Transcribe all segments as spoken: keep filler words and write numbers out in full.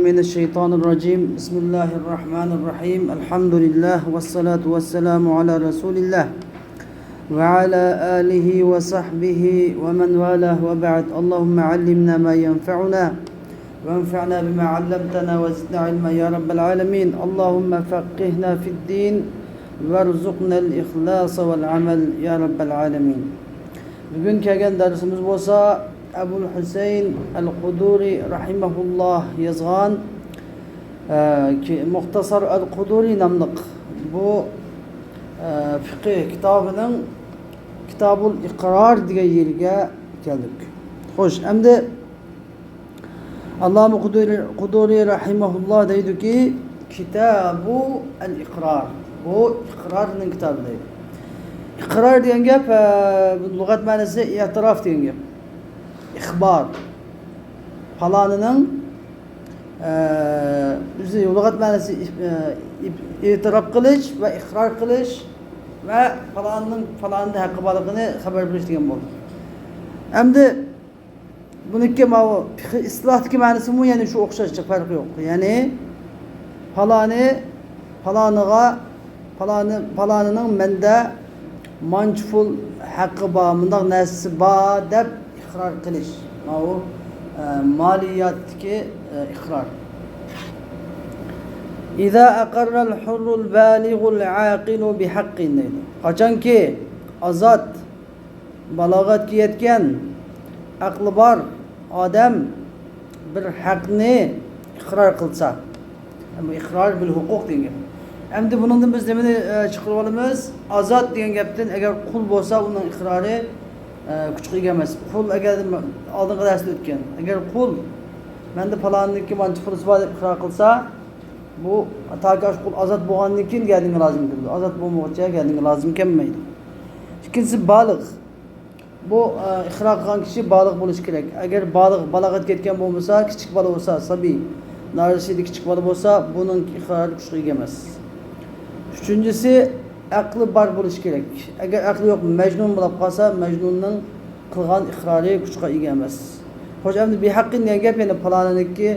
من الشيطان الرجيم. بسم الله الرحمن الرحيم. الحمد لله والصلاة والسلام على رسول الله وعلى آله وصحبه ومن والاه وبعد. اللهم علمنا ما ينفعنا وانفعنا بما علمتنا وزدنا علما يا رب العالمين. اللهم فقهنا في الدين وارزقنا الإخلاص والعمل يا رب العالمين. بۈگۈن كەلگەن دەرسىمىز بولسا ئەبۇل ھۈسەيىن ئەل قۇدۇرى رەھىمەھۇللاھ يازغان، ئە، كى-، مۇختەسەر ئەل قۇدۇرى ناملىق بۇ، ئە، فىقىھ كىتابىنىڭ كىتابۇل ئىقرار دېگەن يېرىگە كەلدۇق. خوش، ئەمدى ئاللامە قۇدۇرى، قۇدۇرى رەھىمەھۇللاھ دەيدۇكى، كىتابۇ ئەل ئىقرار. بۇ ئىقرارنىڭ كىتابى دەيدۇ. ئىقرار دېگەن گەپ، ئە، لۇغەت مەنىسى ئېتىراپ دېگەن گەپ. ئىخبار. پالانىنىڭ، ئە، ئۆزى لۇغەت مەنىسى، ئە، ئېتىراپ قىلىش ۋە ئىقرار قىلىش ۋە پالانىنىڭ پالانىدا ھەققى بارلىقىنى خەۋەر بېرىش دېگەن بولدى. ئەمدى بۇنىڭكى ماۋۇ پىخ-، ئىستىلاھتىكى مەنىسىمۇ يەنە شۇ ئوخشاش، پەرقى يوق. يەنى پالانى، پالانىغا، پالانى، پالانىنىڭ مەندە مانچە پۇل ھەققى بار، مۇنداق نەرسىسى بار دەپ ئىقرار قىلىش. ماۋۇ، ئە، مالىياتتىكى، ئە، ئىقرار. إذا أقر الحر البالغ العاقل بحق دەيدۇ. قاچانكى ئازاد بالاغەتكە يەتكەن، ئەقلى بار ئادەم بىر ھەقنى ئىقرار قىلسا، بۇ ئىقرار بىل ھوقۇق دېگەن گەپ. ئەمدى بۇنىڭدىن بىز نېمىنى، ئە، چىقىرىۋالىمىز؟ ئازاد دېگەن گەپتىن، ئەگەر قۇل بولسا، ئۇنىڭ ئىقرارى، ئە، كۈچكە ئىگە ئەمەس. قۇل ئەگەر ئالدىنقى دەرستە ئۆتكەن، ئەگەر قۇل، مەندە پالانىنىڭكى مانچە پۇلى بار دەپ ئىقرار قىلسا، بۇ تاكى ئاشۇ قۇل ئازاد بولغاندىن كېيىن گەدىنىگە لازىم كېلىدۇ. ئازاد بولمىغۇچە گەدىنىگە لازىم كەلمەيدۇ. ئىككىنچىسى، بالىغ. بۇ، ئە، ئىقرار قىلغان كىشى بالىغ بولۇشى كېرەك. ئەگەر بالىغ، بالاغەتكە يەتكەن بولمىسا، كىچىك بالا بولسا، سابىي، نارەسىدە كىچىك بالا بولسا، بۇنىڭ ئىقرارى كۈچكە ئىگە ئەمەس. ئۈچىنچىسى، ئەقلى بار بولۇشى كېرەك. ئەگەر ئەقلى يوق، مەجنۇن بولۇپ قالسا، مەجنۇننىڭ قىلغان ئىقرارى كۈچكە ئىگە ئەمەس. خوش، ئەمدى بىھەققىن دېگەن گەپ يەنە پالانىنىڭكى،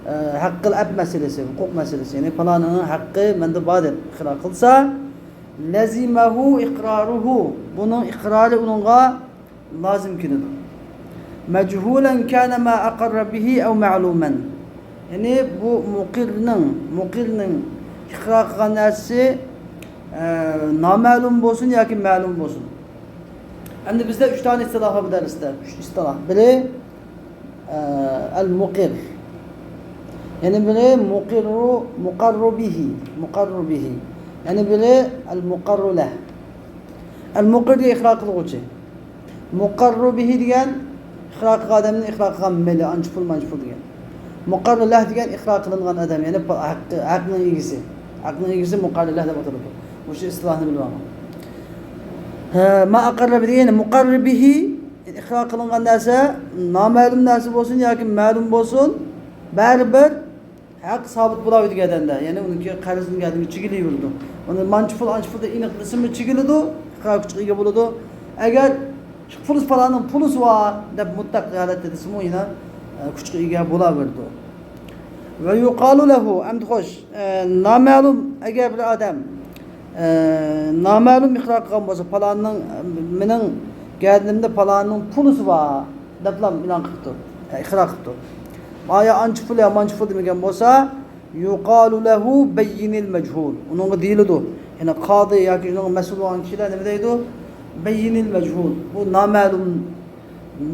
ئە، ھەققىل ئەپ مەسىلىسى، ھوقۇق مەسىلىسى. يەنى پالانىنىڭ ھەققى مەندە بار دەپ ئىقرار قىلسا، لزمه إقراره، بۇنىڭ ئىقرارى ئۇنىڭغا لازىم كېلىدۇ. مجهولا كان ما أقر به أو معلوما. يەنى بۇ مۇقىرنىڭ، مۇقىرنىڭ ئىقرار قىلغان نەرسىسى، ئە، نامەلۇم بولسۇن ياكى مەلۇم بولسۇن. ئەمدى بىزدە ئۈچ دانە ئىستىلاھ بار بۇ دەرستە. ئۈچ ئىستىلاھ. بىرى، ئە، ئەل مۇقىر. يەنە بىرى مۇقىررۇ، مۇقەررۇ بىھى، مۇقەررۇ بىھى. يەنە بىرى ئەل مۇقەررۇ لەھ. ئەل مۇقىر دېگەن ئىقرار قىلغۇچى. مۇقەررۇ بىھى دېگەن ئىقرار قىلغان ئادەمنىڭ ئىقرار قىلغان مېلى، ئانچە پۇل، مانچە پۇل دېگەن. مۇقەررۇ لەھ دېگەن ئىقرار قىلىنغان ئادەم، يەنى پۇ-، ھەققى، ھەقنىڭ ئىگىسى. ھەقنىڭ ئىگىسى مۇقەررۇ لەھ دەپ ئاتىلىدۇ. مۇشۇ ئىستىلاھنى بىلىۋالغان. ھە، ما ئەقەررە بىھى، يەنى مۇقەررۇ بىھى، ئىقرار قىلىنغان نەرسە، نامەلۇم نەرسە بولسۇن ياكى مەلۇم بولسۇن، بەرىبىر ھەق سابىت بولاۋېرىدۇ گەدەندە. يەنى ئۇنىڭكى قەرزىنىڭ گەدىنىگە چىگىلىۋېرىدۇ. ئۇنى مانچە پۇل، ئانچە پۇل دەپ ئېنىق دېسىمۇ چىگىلىدۇ، ئىقرار كۈچكە ئىگە بولىدۇ. ئەگەر شۇ پۇلىسى پالانىڭ پۇلىسى بار دەپ مۇتلەق ھالەتتە دېسىمۇ يەنە، ئە، كۈچكە ئىگە بولاۋېرىدۇ. ۋە يۇقالۇ لەھۇ، ئەمدى خوش، ئە، نامەلۇم، ئەگەر بىر ئادەم، ئە، نامەلۇم ئىقرار قىلغان بولسا، پالاننىڭ، مېنىڭ گەدىنىمدە پالاننىڭ پۇلىسى بار دەپلا ئېلان قىلىپتۇ، ئە، ئىقرار قىلىپتۇ. بايا ئانچە پۇل يا مانچە پۇل دېمىگەن بولسا، يۇقالۇ لەھۇ بەييىنىل مەجھۇل. ئۇنىڭغا دېيىلىدۇ. يەنى قازى ياكى شۇنىڭغا مەسئۇل بولغان كىشىلەر نېمە دەيدۇ؟ بەييىنىل مەجھۇل. بۇ نامەلۇم،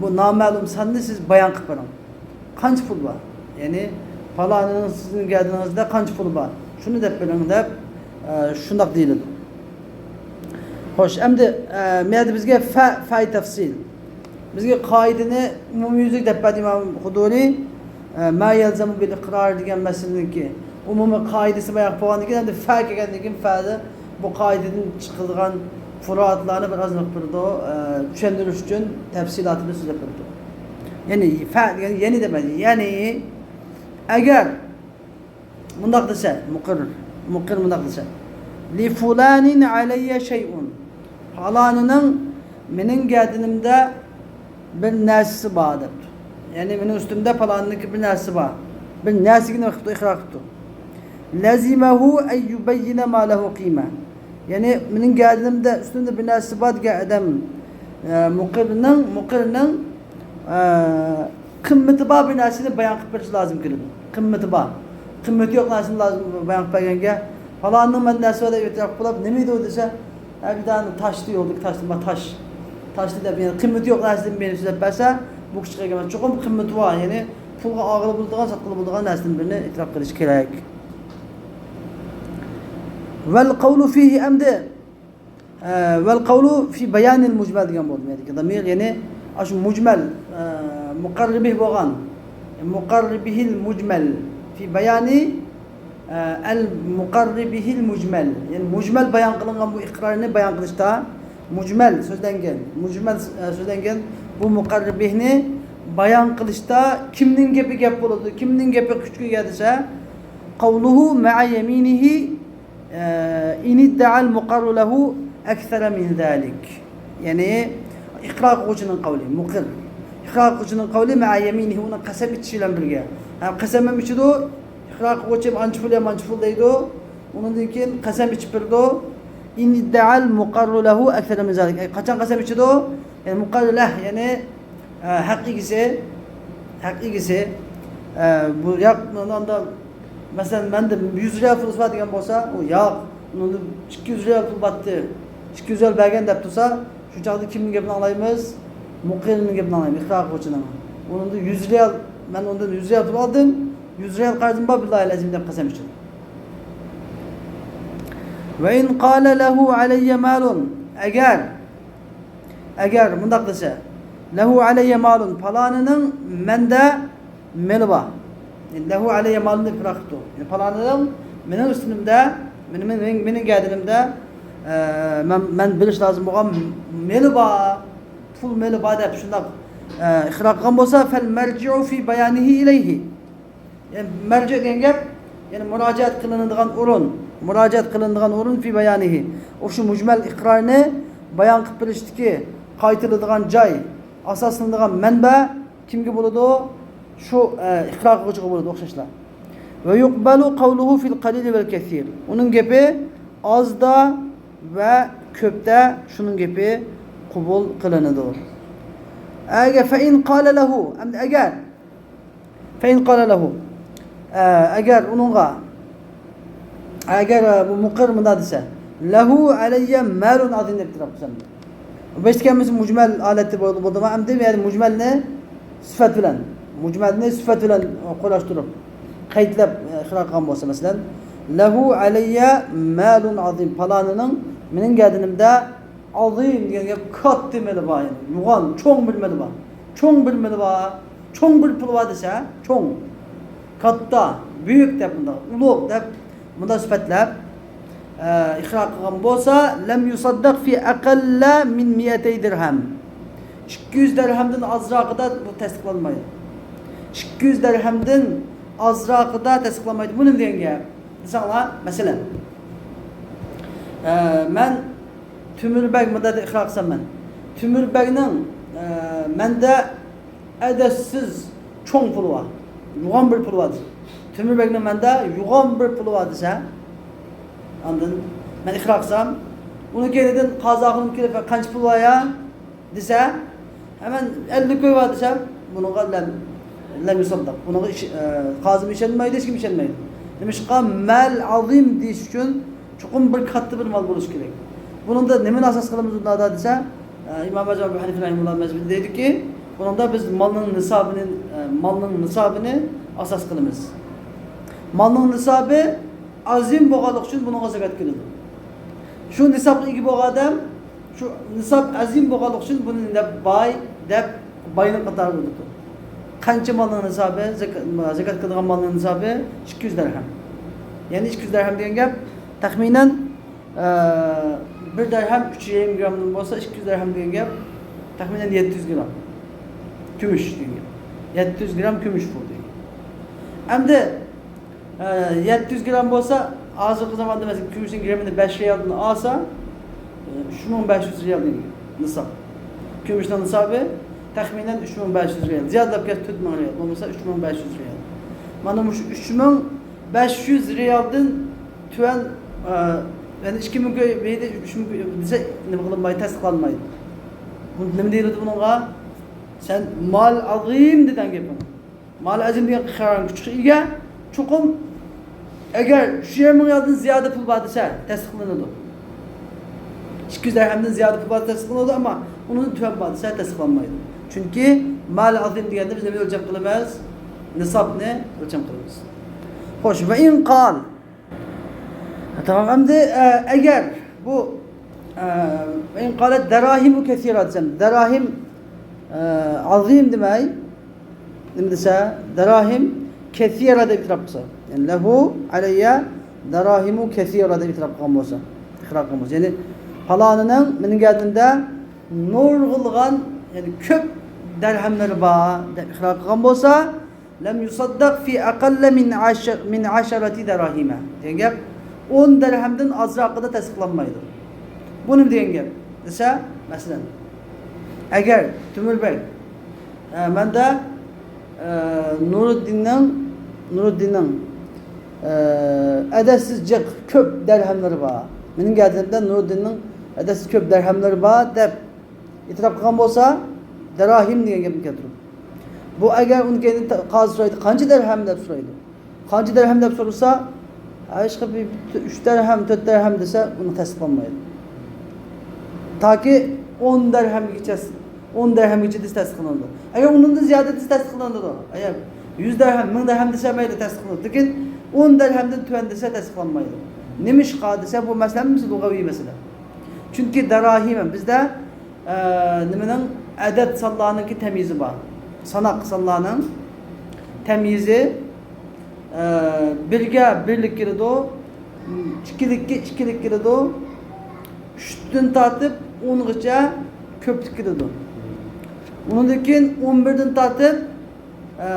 بۇ نامەلۇم ساننى سىز بايان قىلىپ بېرىڭ. قانچە پۇل بار؟ يەنى پالانىنىڭ سىزنىڭ گەدىنىڭىزدە قانچە پۇل بار؟ شۇنى دەپ بېرىڭ دەپ، ئە، شۇنداق دېيىلىدۇ. خوش، ئەمدى، ئە، مەيەردە بىزگە فە، فەي تەفسىل. بىزگە قائىدىنى ئومۇميۈزلۈك دەپ بەردى ئىمام قۇدۇرى، ئە، ما يەلزەمۇ بىل ئىقرار دېگەن مەسىلىنىڭكى ئومۇمىي قائىدىسى بايان بولغاندىن كېيىن، ئەمدى فە كەلگەندىن كېيىن فەدە بۇ قائىدىدىن چىقىدىغان پۇرائاتلارنى بىر ئاز نېمە قىلىدۇ، ئە، چۈشەندۈرۈش ئۈچۈن تەپسىلاتىنى سۆزلەپ بېرىدۇ. يەنى فە دېگەن يەنى دېمەيدۇ. يەنى ئەگەر مۇنداق دېسە، مۇقىر، مۇقىر مۇنداق دېسە، لىفۇلانىن ئەلەييە شەيئۇن، پالانىنىڭ مېنىڭ گەدىنىمدە بىر نەرسىسى بار دەپتۇ. يەنى مېنىڭ ئۈستۈمدە پالانىنىڭكى بىر نەرسىسى بار. بىر نەرسىگە نېمە قىپتۇ؟ ئىقرار قىپتۇ. لزمه أن يبين ما له قيمة. يەنى مېنىڭ گەدىنىمدە، ئۈستۈمدە بىر نەرسە بار دېگەن ئادەم، ئە، مۇقىرنىڭ، مۇقىرنىڭ، ئە، قىممىتى بار بىر نەرسىنى بايان قىلىپ بېرىشى لازىم كېلىدۇ. قىممىتى بار. قىممىتى يوق نەرسىنى لازىم بايان قىلىپ بەرگەنگە، پالاننىڭ مەندە نەرسە بار دەپ ئېتىراپ قىلىپ، نېمە ئىدى ئۇ دېسە، ھە، بىر دانە تاشتى، يولدىكى تاشتى، ما تاش. تاشتى دەپ، يەنى قىممىتى يوق نەرسىدىن بىرنى سۆزلەپ بەرسە، بۇ كىشىگە چوقۇم قىممىتى بار، يەنى پۇلغا ئالغىلى بولىدىغان، ساتقىلى بولىدىغان نەرسىدىن بىرنى ئېتىراپ قىلىش كېرەك. والقول فيه، ئەمدى، ئە، والقول في بيان المجمل دېگەن بولدى. يەنى دامىر، يەنى ئاشۇ مۇجمەل، ئە، مۇقەررىبىھ بولغان، مۇقەررىبىھىل مۇجمەل في بيان ئەل مۇقەررىبىھىل مۇجمەل، يەنى مۇجمەل بايان قىلىنغان بۇ ئىقرارنى بايان قىلىشتا، مۇجمەل سۆزلەنگەن، مۇجمەل، ئە، سۆزلەنگەن بۇ مۇقەررىبىھنى بايان قىلىشتا كىمنىڭ گېپى گەپ بولىدۇ، كىمنىڭ گېپى كۈچكە ئىگە دېسە، قولۇھۇ مەئە يەمىنىھى، ئە، ئىن ئىددەئەل مۇقەررۇ لەھۇ ئەكسەرە مىن زالىك. يەنى ئىقرار قىلغۇچىنىڭ قەۋلى، مۇقىر. ئىقرار قىلغۇچىنىڭ قەۋلى مەئە يەمىنىھى، ئۇنىڭ قەسەم ئىچىشى بىلەن بىرگە. ھەم قەسەم ھەم ئىچىدۇ، ئىقرار قىلغۇچى ئانچە پۇل يا مانچە پۇل دەيدۇ. ئۇنىڭدىن كېيىن قەسەم ئىچىپ بېرىدۇ. ئىن ئىددەئەل مۇقەررۇ لەھۇ ئەكسەرە مىن زالىك. ئەي، قاچان قەسەم ئىچىدۇ؟ يەنى مۇقەررۇ لەھ، يەنى، ئە، ھەق ئىگىسى، ھەق ئىگىسى، ئە، بۇ ياق، ئاندا، مەسىلەن، مەندە يۈز رىيال پۇلى بار دېگەن بولسا، ئۇ ياق، ئۇنىڭدا ئىككى يۈز رىيال پۇل باتتى، ئىككى يۈز رىيال بەرگەن دەپ تۇرسا، شۇ چاغدا كىمنىڭ گېپىنى ئاڭلايمىز؟ مۇقىرنىڭ گېپىنى ئاڭلايمىز، ئىقرار قىلغۇچىنىڭ. ئۇنىڭدا يۈز رىيال، مەن ئۇندىن يۈز رىيال پۇل ئالدىم، يۈز رىيال قەرزىم بار، بىللاھىل ئەزىم دەپ قەسەم ئىچىدۇ. ۋە ئىن قالە لەھۇ ئەلەييە مالۇن. ئەگەر، ئەگەر مۇنداق دېسە، لەھۇ ئەلەييە مالۇن، پالانىنىڭ مەندە مېلى بار. يەنى لەھۇ ئەلەييە مالۇن دەپ ئىقرار قىپتۇ. يەنى پالانىنىڭ مېنىڭ ئۈستۈمدە، مېنىڭ، مېنىڭ، مېنىڭ گەدىنىمدە، ئە، مەن، مەن بېرىش لازىم بولغان مېلى بار، پۇل مېلى بار دەپ شۇنداق، ئە، ئىقرار قىلغان بولسا، فەل مەرجىئۇ فى بەيانىھى ئىلەيھى. يەنى مەرجىئ دېگەن گەپ، يەنى مۇراجىئەت قىلىنىدىغان ئورۇن، مۇراجىئەت قىلىنىدىغان ئورۇن فى بەيانىھى. ئۇ شۇ مۇجمەل ئىقرارنى بايان قىلىپ بېرىشتىكى قايتىلىدىغان جاي، ئاساسلىنىدىغان مەنبە كىمگە بولىدۇ؟ شۇ، ئە، ئىقرار قىلغۇچىغا بولىدۇ ئوخشاشلا. ۋە يۇقبەلۇ قەۋلۇھۇ فىل قەلىلى ۋەل كەسىر. ئۇنىڭ گېپى ئازدا ۋە كۆپتە شۇنىڭ گېپى قوبۇل قىلىنىدۇ. ئەگەر، فەئىن قالە لەھۇ، ئەمدى ئەگەر فەئىن قالە لەھۇ. ئە، ئەگەر ئۇنىڭغا، ئەگەر، ئە، بۇ مۇقىر مۇنداق دېسە، لەھۇ ئەلەييە مالۇن ئازىم دەپ ئېتىراپ قىلسام. بۇ بەشتە كەلمىسى مۇجمەل ھالەتتە بولىدۇ، بولدىمۇ؟ ئەمدى يەنى مۇجمەلنى سۈپەت بىلەن، مۇجمەلنى سۈپەت بىلەن قويلاشتۇرۇپ، قەيتلەپ، ئە، ئىقرار قىلغان بولسا، مەسىلەن، لەھۇ ئەلەييە مالۇن ئازىم، پالانىنىڭ مېنىڭ گەدىنىمدە ئازىم دېگەن گەپ كاتتا مېلى بار، يەنى يوغان، چوڭ بىر مېلى بار. چوڭ بىر مېلى بار، چوڭ بىر پۇلى بار دېسە، چوڭ، كاتتا، بۈيۈك دەپ مۇنداق، ئۇلۇغ دەپ مۇنداق سۈپەتلەپ، ئە، ئىقرار قىلغان بولسا، لەم يۇسەددەق فى ئەقەللە مىن مىئەتەي دىرھەم. ئىككى يۈز دىرھەمدىن ئازراقىدا بۇ تەستىقلانمايدۇ. ئىككى يۈز دىرھەمدىن ئازراقىدا تەستىقلانمايدۇ. بۇ نېمە دېگەن گەپ؟ دېسەڭلار، مەسىلەن، ئە، مەن تۆمۈر بەگ مۇنداق دەپ ئىقرار قىلسام مەن. تۆمۈر بەگنىڭ، ئە، مەندە ئەدەپسىز چوڭ پۇلى بار. يوغان بىر پۇلى بار دېسە. تۆمۈر بەگنىڭ مەندە يوغان بىر پۇلى بار دېسە. ئاندىن مەن ئىقرار قىلسام، ئۇنىڭ كەينىدىن قازى ئاخۇنۇم كېلىپ، قانچە پۇل بار يا؟ دېسە، ھە، مەن ئەللىك كوي بار دېسەم، بۇنىڭغا لەم، لەم يۇسەددەق. بۇنىڭغا ئىش-، ئە، قازىمۇ ئىشەنمەيدۇ، ھېچكىم ئىشەنمەيدۇ. نېمىشقا؟ مال ئازىم دېيىش ئۈچۈن چوقۇم بىر كاتتا بىر مال بولۇشى كېرەك. بۇنىڭدا نېمىنى ئاساس قىلىمىز ئۇنداقتا دېسە، ئە، ئىمام ئەزەم ئەبۇ ھەنىفە رەھىمۇللا مەزھىپىدە دەيدۇكى، بۇنىڭدا بىز مالنىڭ نىسابىنى، ئە، مالنىڭ نىسابىنى ئاساس قىلىمىز. مالنىڭ نىسابى ئازىم بولغانلىقى ئۈچۈن بۇنىڭغا زاكات كېلىدۇ. شۇ نىسابقا ئىگە بولغان ئادەم شۇ نىساب ئەزىم بولغانلىقى ئۈچۈن بۇنى دەپ باي دەپ باينىڭ قاتارىغا كىرىدۇ. قانچە مالنىڭ نىسابى، زاكا-، زاكات قىلىدىغان مالنىڭ نىسابى ئىككى يۈز دىرھەم. يەنى ئىككى يۈز دىرھەم دېگەن گەپ تەخمىنەن، ئە، بىر دىرھەم ئۈچ يېرىم گرامدىن بولسا، ئىككى يۈز دىرھەم دېگەن گەپ تەخمىنەن يەتتە يۈز گرام كۈمۈش دېگەن گەپ. يەتتە يۈز گرام كۈمۈش بۇ دېگەن. ئەمدى ئە، يەتتە يۈز گرام بولسا، ھازىرقى زاماندا مەسىلەن، كۈمۈشنىڭ گرامىنى بەش رىيالدىن ئالسا، ئە، ئۈچ مىڭ بەش يۈز رىيال دېگەن نىساب. كۈمۈشنىڭ نىسابى تەخمىنەن ئۈچ مىڭ بەش يۈز رىيال. زىيادىلاپ كەتسە تۆت مىڭ رىيال، بولمىسا ئۈچ مىڭ بەش يۈز رىيال. مانا مۇشۇ ئۈچ مىڭ بەش يۈز رىيالدىن تۆۋەن، ئە، يەنى ئىككى مىڭ كۆ-، بېيىدە ئۈچ مىڭ كۆ-، دېسە، نېمە قىلىنمايدۇ، تەستىقلانمايدۇ. بۇ نېمە دېيىلىدۇ بۇنىڭغا؟ سەن مال ئازىم دېگەن گېپىڭ. مال ئازىم دېگەن قىران كۈچكە ئىگە. چوقۇم ئەگەر ئۈچ يېرىم مىڭ رىيالدىن زىيادە پۇل بار دېسە، تەستىقلىنىدۇ. ئىككى يۈز دەرھەمدىن زىيادە پۇل بار دېسە تەستىقلىنىدۇ، ئەمما ئۇنىڭدىن تۆۋەن بار دېسە تەستىقلانمايدۇ. چۈنكى مال ئازىم دېگەندە بىز نېمىنى ئۆلچەم قىلىمىز؟ نىسابنى ئۆلچەم قىلىمىز. خوش، ۋە ئىن قال. تامام، ئەمدى، ئە، ئەگەر بۇ، ئە، ۋە ئىن قالەت دەراھىمۇ كەسىرا دېسەم، دەراھىم، ئە، ئازىم دېمەي، نېمە دېسە، دەراھىم كەسىرا دەپ ئېتىراپ قىلسا، يەنى لەھۇ ئەلەييە دەراھىمۇ كەسىرا دەپ ئېتىراپ قىلغان بولسا، ئىقرار قىلغان بولسا، يەنى پالانىنىڭ مېنىڭ گەدىنىمدە نۇرغۇنلىغان، يەنى كۆپ دەرھەملىرى بار دەپ ئىقرار قىلغان بولسا، لەم يۇسەددەق فى ئەقەللە مىن ئەش-، مىن ئەشەرەتى دەراھىمە دېگەن گەپ ئون دەرھەمدىن ئازراقىدا تەستىقلانمايدۇ. بۇ نېمە دېگەن گەپ دېسە، مەسىلەن، ئەگەر تۆمۈر بەگ، ئە، مەندە، ئە، نۇرۇددىننىڭ، نۇرۇددىننىڭ، ئە، ئەدەتسىز جىق كۆپ دەرھەملىرى بار. مېنىڭ گەدىنىمدە نۇرۇددىننىڭ ئەدەتسىز كۆپ دەرھەملىرى بار دەپ ئېتىراپ قىلغان بولسا، دەراھىم دېگەن گەپنى كەلتۈرۈپ. بۇ ئەگەر ئۇنىڭ كەينىدىن تا-، قازى سورايدۇ، قانچە دەرھەم دەپ سورايدۇ. قانچە دەرھەم دەپ سورىسا، ھېچقى بىر ئۈچ دەرھەم، تۆت دەرھەم دېسە، ئۇنى تەستىقلانمايدۇ. تاكى ئون دەرھەمگىچە، ئون دەرھەمگىچە دېسە تەستىقلىنىدۇ. ئەگەر ئۇنىڭدىن زىيادە دېسە تەستىقلىنىدۇ. ئەگەر يۈز دەرھەم، مىڭ دەرھەم دېسە مەيلى تەستىقلىنىدۇ. لېكىن ئون دەرھەمدىن تۆۋەن دېسە تەستىقلانمايدۇ. نېمىشقا دېسە، بۇ مەسىلە ھەممىسى لۇغەۋىي مەسىلە. چۈنكى دەراھىم بىزدە ئە، نېمىنىڭ، ئەدەد سانلارنىڭكى تەميىزى بار. ساناق سانلارنىڭ تەميىزى، ئە، بىرگە بىرلىك كېلىدۇ، ئىككىلىككە ئىككىلىك كېلىدۇ، ئۈچتىن تارتىپ ئونغىچە كۆپلۈك كېلىدۇ. ئۇنىڭدىن كېيىن ئون بىردىن تارتىپ، ئە،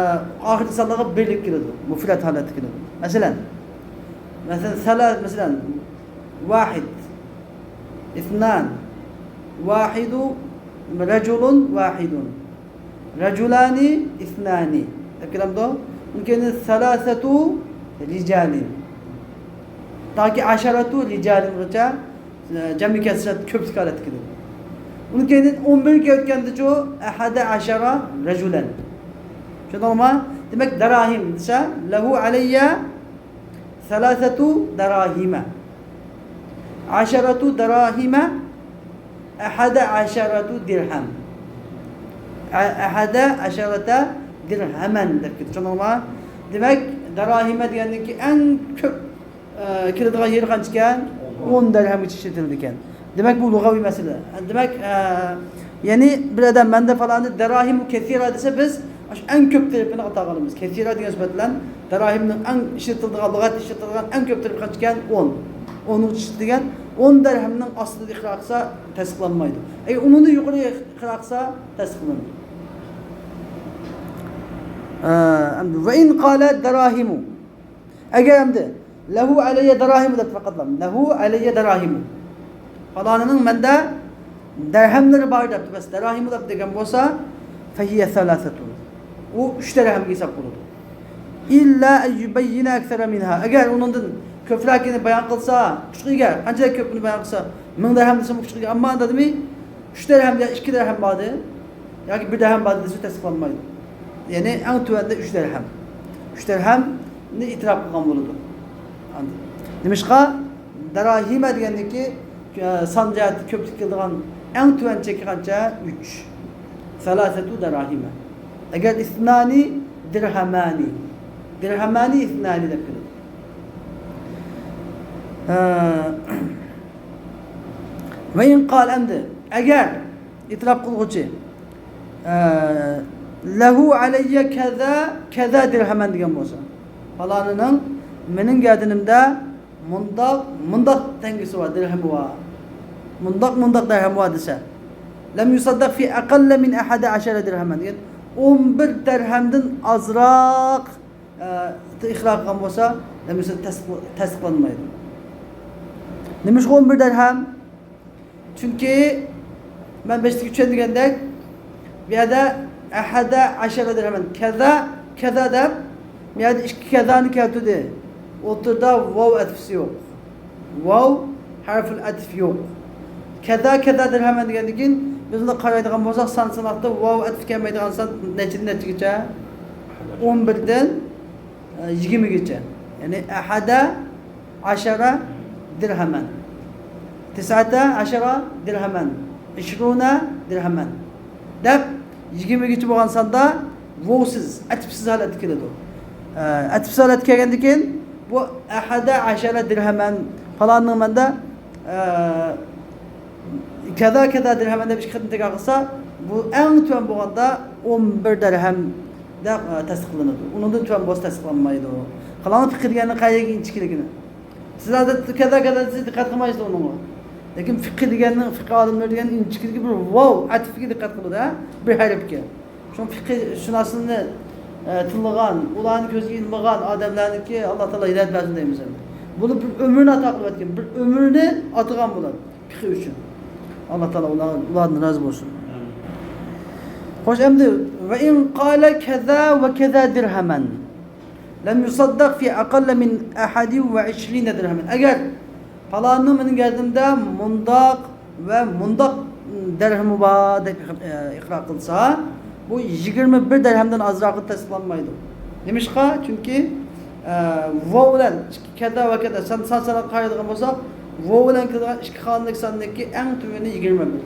ئاخىرقى سانلارغا بىرلىك كېلىدۇ، مۇفرەت ھالەتتە كېلىدۇ. مەسىلەن، مەسىلەن، سەلە-، مەسىلەن، ۋاھىد، ئىسنان، ۋاھىدۇ، رەجۇلۇن ۋاھىدۇن، رەجۇلانى ئىسنانى دەپ كېلەمدۇ؟ ئۇنىڭ كەينىدىن سەلاسەتۇ رىجالىن، تاكى ئەشەرەتۇ رىجالىنغىچە، ئە، جەمئىي كەسرەت كۆپلۈك ھالەتتە كېلىدۇ. ئۇنىڭ كەينىدىن ئون بىرگە ئۆتكەندىچۇ، ئەھەدە ئەشەرە رەجۇلەن. چۈشەندىڭلارمۇ؟ دېمەك، دەراھىم دېسە، لەھۇ ئەلەييە سەلاسەتۇ دەراھىمە. ئەشەرەتۇ دەراھىمە، ئەھەدە ئەشەرەتۇ دىرھەم. ئە-، ئەھەدە ئەشەرەتە دىرھەمەن دەپ كېتىدۇ. چۈشەندىڭلارمۇ؟ دېمەك، دەراھىمە دېگەندىن كېيىن ئەڭ كۆپ، ئە، كېلىدىغان يېرى قانچىكەن؟ ئون دەرھەمگىچە ئىشلىتىلىدىكەن. دېمەك، بۇ لۇغەۋىي مەسىلە. دېمەك، ئە، يەنى بىر ئادەم مەندە پالانى دەراھىمۇ كەسىرا دېسە، بىز ئاشۇ ئەڭ كۆپ تەرىپىنى ئاتىغانىمىز. كەسىرا دېگەن سۈپەت بىلەن دەراھىمنىڭ ئەڭ ئىشلىتىلىدىغان، لۇغەتتە ئىشلىتىلىدىغان ئەڭ كۆپ تەرىپى قانچىكەن؟ ئون. ئونغىچە ئىشلىتىلگەن. ئون دەرھەمنىڭ ئاستىدا ئىقرار قىلسا تەستىقلانمايدۇ. ئەگەر ئۇنىڭدىن يۇقىرى ئىقرار قىلسا تەستىقلىنىدۇ. ئە، ئەمدى، ۋە ئىن قالە دەراھىمۇ. ئەگەر ئەمدى، لەھۇ ئەلەييە دەراھىمۇ دەپ پەقەتلا، لەھۇ ئەلەييە دەراھىمۇ. پالانىنىڭ مەندە دەرھەملىرى بار دەپتۇ، بەس، دەراھىمۇ دەپ دېگەن بولسا، فەھىيە سەلاسەتۇن. ئۇ ئۈچ دەرھەمگە ھېساب بولىدۇ. ئىللا ئەن يۇبەييىنە ئەكسەرە مىنھا. ئەگەر ئۇنىڭدىن كۆپرەكىنى بايان قىلسا، كۈچكە ئىگە، قانچىلىك كۆپنى بايان قىلسا، مىڭ دەرھەم دېسىمۇ كۈچكە ئىگە. ئەمما ئاندىن ئىككى دەرھەم يا ئىككى دەرھەم باردى، ياكى بىر دەرھەم باردى دېسە تەستىقلانمايدۇ. يەنى ئەڭ تۆۋەندە ئۈچ دەرھەم. ئۈچ دەرھەمنى ئېتىراپ قىلغان بولىدۇ. ئاندىن. نېمىشقا؟ دەراھىمە دېگەندىكى، ئە، سان جەھەتتە كۆپلۈك كېلىدىغان ئەڭ تۆۋەن چېكى قانچە؟ ئۈچ. سەلاسەتۇ دەراھىمە. ئەگەر ئىسنانى دىرھەمانى. دىرھەمانى ئىسنانى دەپ كېلىدۇ. ئە، ۋە ئىن قال، ئەمدى ئەگەر ئېتىراپ قىلغۇچى، ئە، لەھۇ ئەلەييە كەزا، كەزا دىرھەمەن دېگەن بولسا، پالانىنىڭ مېنىڭ گەدىنىمدە مۇنداق، مۇنداق تەڭگىسى بار، دىرھەمى بار، مۇنداق، مۇنداق دەرھەمى بار دېسە، لەم يۇسەددەق فى ئەقەللە مىن ئەھەدە ئەشەرە دىرھەمەن دېگەن، ئون بىر دەرھەمدىن ئازراق ئە، ئىقرار قىلغان بولسا، دېمىسە تەستىق-، تەستىقلانمايدۇ. نېمىشقا ئون بىر دەرھەم؟ چۈنكى مەن بېشىدىكى چۈشەندۈرگەندەك، بۇ يەردە ئەھەدە ئەشەرە دەرھەم، كەزا، كەزا دەپ، بۇ يەردە ئىككى كەزانى كەلتۈردى. ئوتتۇرىدا ۋاۋ ئەتفىسى يوق. ۋاۋ ھەرفۇل ئەتف يوق. كەزا، كەزا دىرھەمەن دېگەندىن كېيىن، بىز بۇنى قارايدىغان بولساق، سان ساناقتا ۋاۋ ئەتف كەلمەيدىغان سان نەچچىدىن نەچچىگىچە؟ ئون بىردىن، ئە، يىگىرمىگىچە. يەنى ئەھەدە ئەشەرە دىرھەمەن. تىسئەتە ئەشەرە دىرھەمەن. ئىشرۇنە دىرھەمەن. دەپ، يىگىرمىگىچە بولغان ساندا ۋوۋسىز، ئەتىپسىز ھالەتتە كېلىدۇ. ئە، ئەتىپسىز ھالەتتە كەلگەندىن كېيىن، بۇ ئەھەدە ئەشەرە دىرھەمەن، پالاننىڭ مەندە، ئە، كەزا، كەزا دىرھەمەن دەپ ئىككى قېتىم تەكرار قىلسا، بۇ ئەڭ تۆۋەن بولغاندا ئون بىر دىرھەمدە، ئە، تەستىقلىنىدۇ. ئۇنىڭدىن تۆۋەن بولسا تەستىقلانمايدۇ. قاراڭ، پىقى دېگەننىڭ قەيەرگە ئىنچىكىلىكىنى. سىز ھازىر كەزا، كەزا دېسىز، دىققەت قىلمايسىز ئۇنىڭغا. لېكىن پىقى دېگەننىڭ، پىقى ئالىملىرى دېگەن ئىنچىكىلىكى بىر ۋاۋ ئەتىپىگە دىققەت قىلىدۇ، ھە؟ بىر ھەرپكە. شۇڭا پىقى شۇناسلىرىنى، ئە، تىللىغان، ئۇلارنى كۆزگە ئىلمىغان ئادەملەرنىڭكى ئاللا تائالا ھىدايەت بەرسۇن دەيمىز ئەمدى. بۇلار بىر ئۆمۈرنى ئاتا قىلىۋەتكەن، بىر ئۆمۈرنى ئاتىغان بۇلار پىقى ئۈچۈن. ئاللا تائالا ئۇلار، ئۇلاردىن رازى بولسۇن. خوش، ئەمدى، ۋە ئىن قالە كەزا ۋە كەزا دىرھەمەن لەم يۇسەددەق فى ئەقەللە مىن ئەھەدى ۋە ئىشرىنە دىرھەمەن. ئەگەر پالاننىڭ مېنىڭ گەردىنىمدە مۇنداق ۋە مۇنداق دەرھىمى بار دەپ ئىق-، ئىقرار قىلسا، بۇ يىگىرمە بىر دەرھەمدىن ئازراققا تەستىقلانمايدۇ. نېمىشقا؟ چۈنكى، ئە، ۋاۋ بىلەن كەزا ۋە كەزا سان، سان ساناققا قارايدىغان بولساق، ۋاۋ بىلەن كېلىدىغان ئىككى خانىلىك ساندىكى ئەڭ تۆۋىنى يىگىرمە بىر.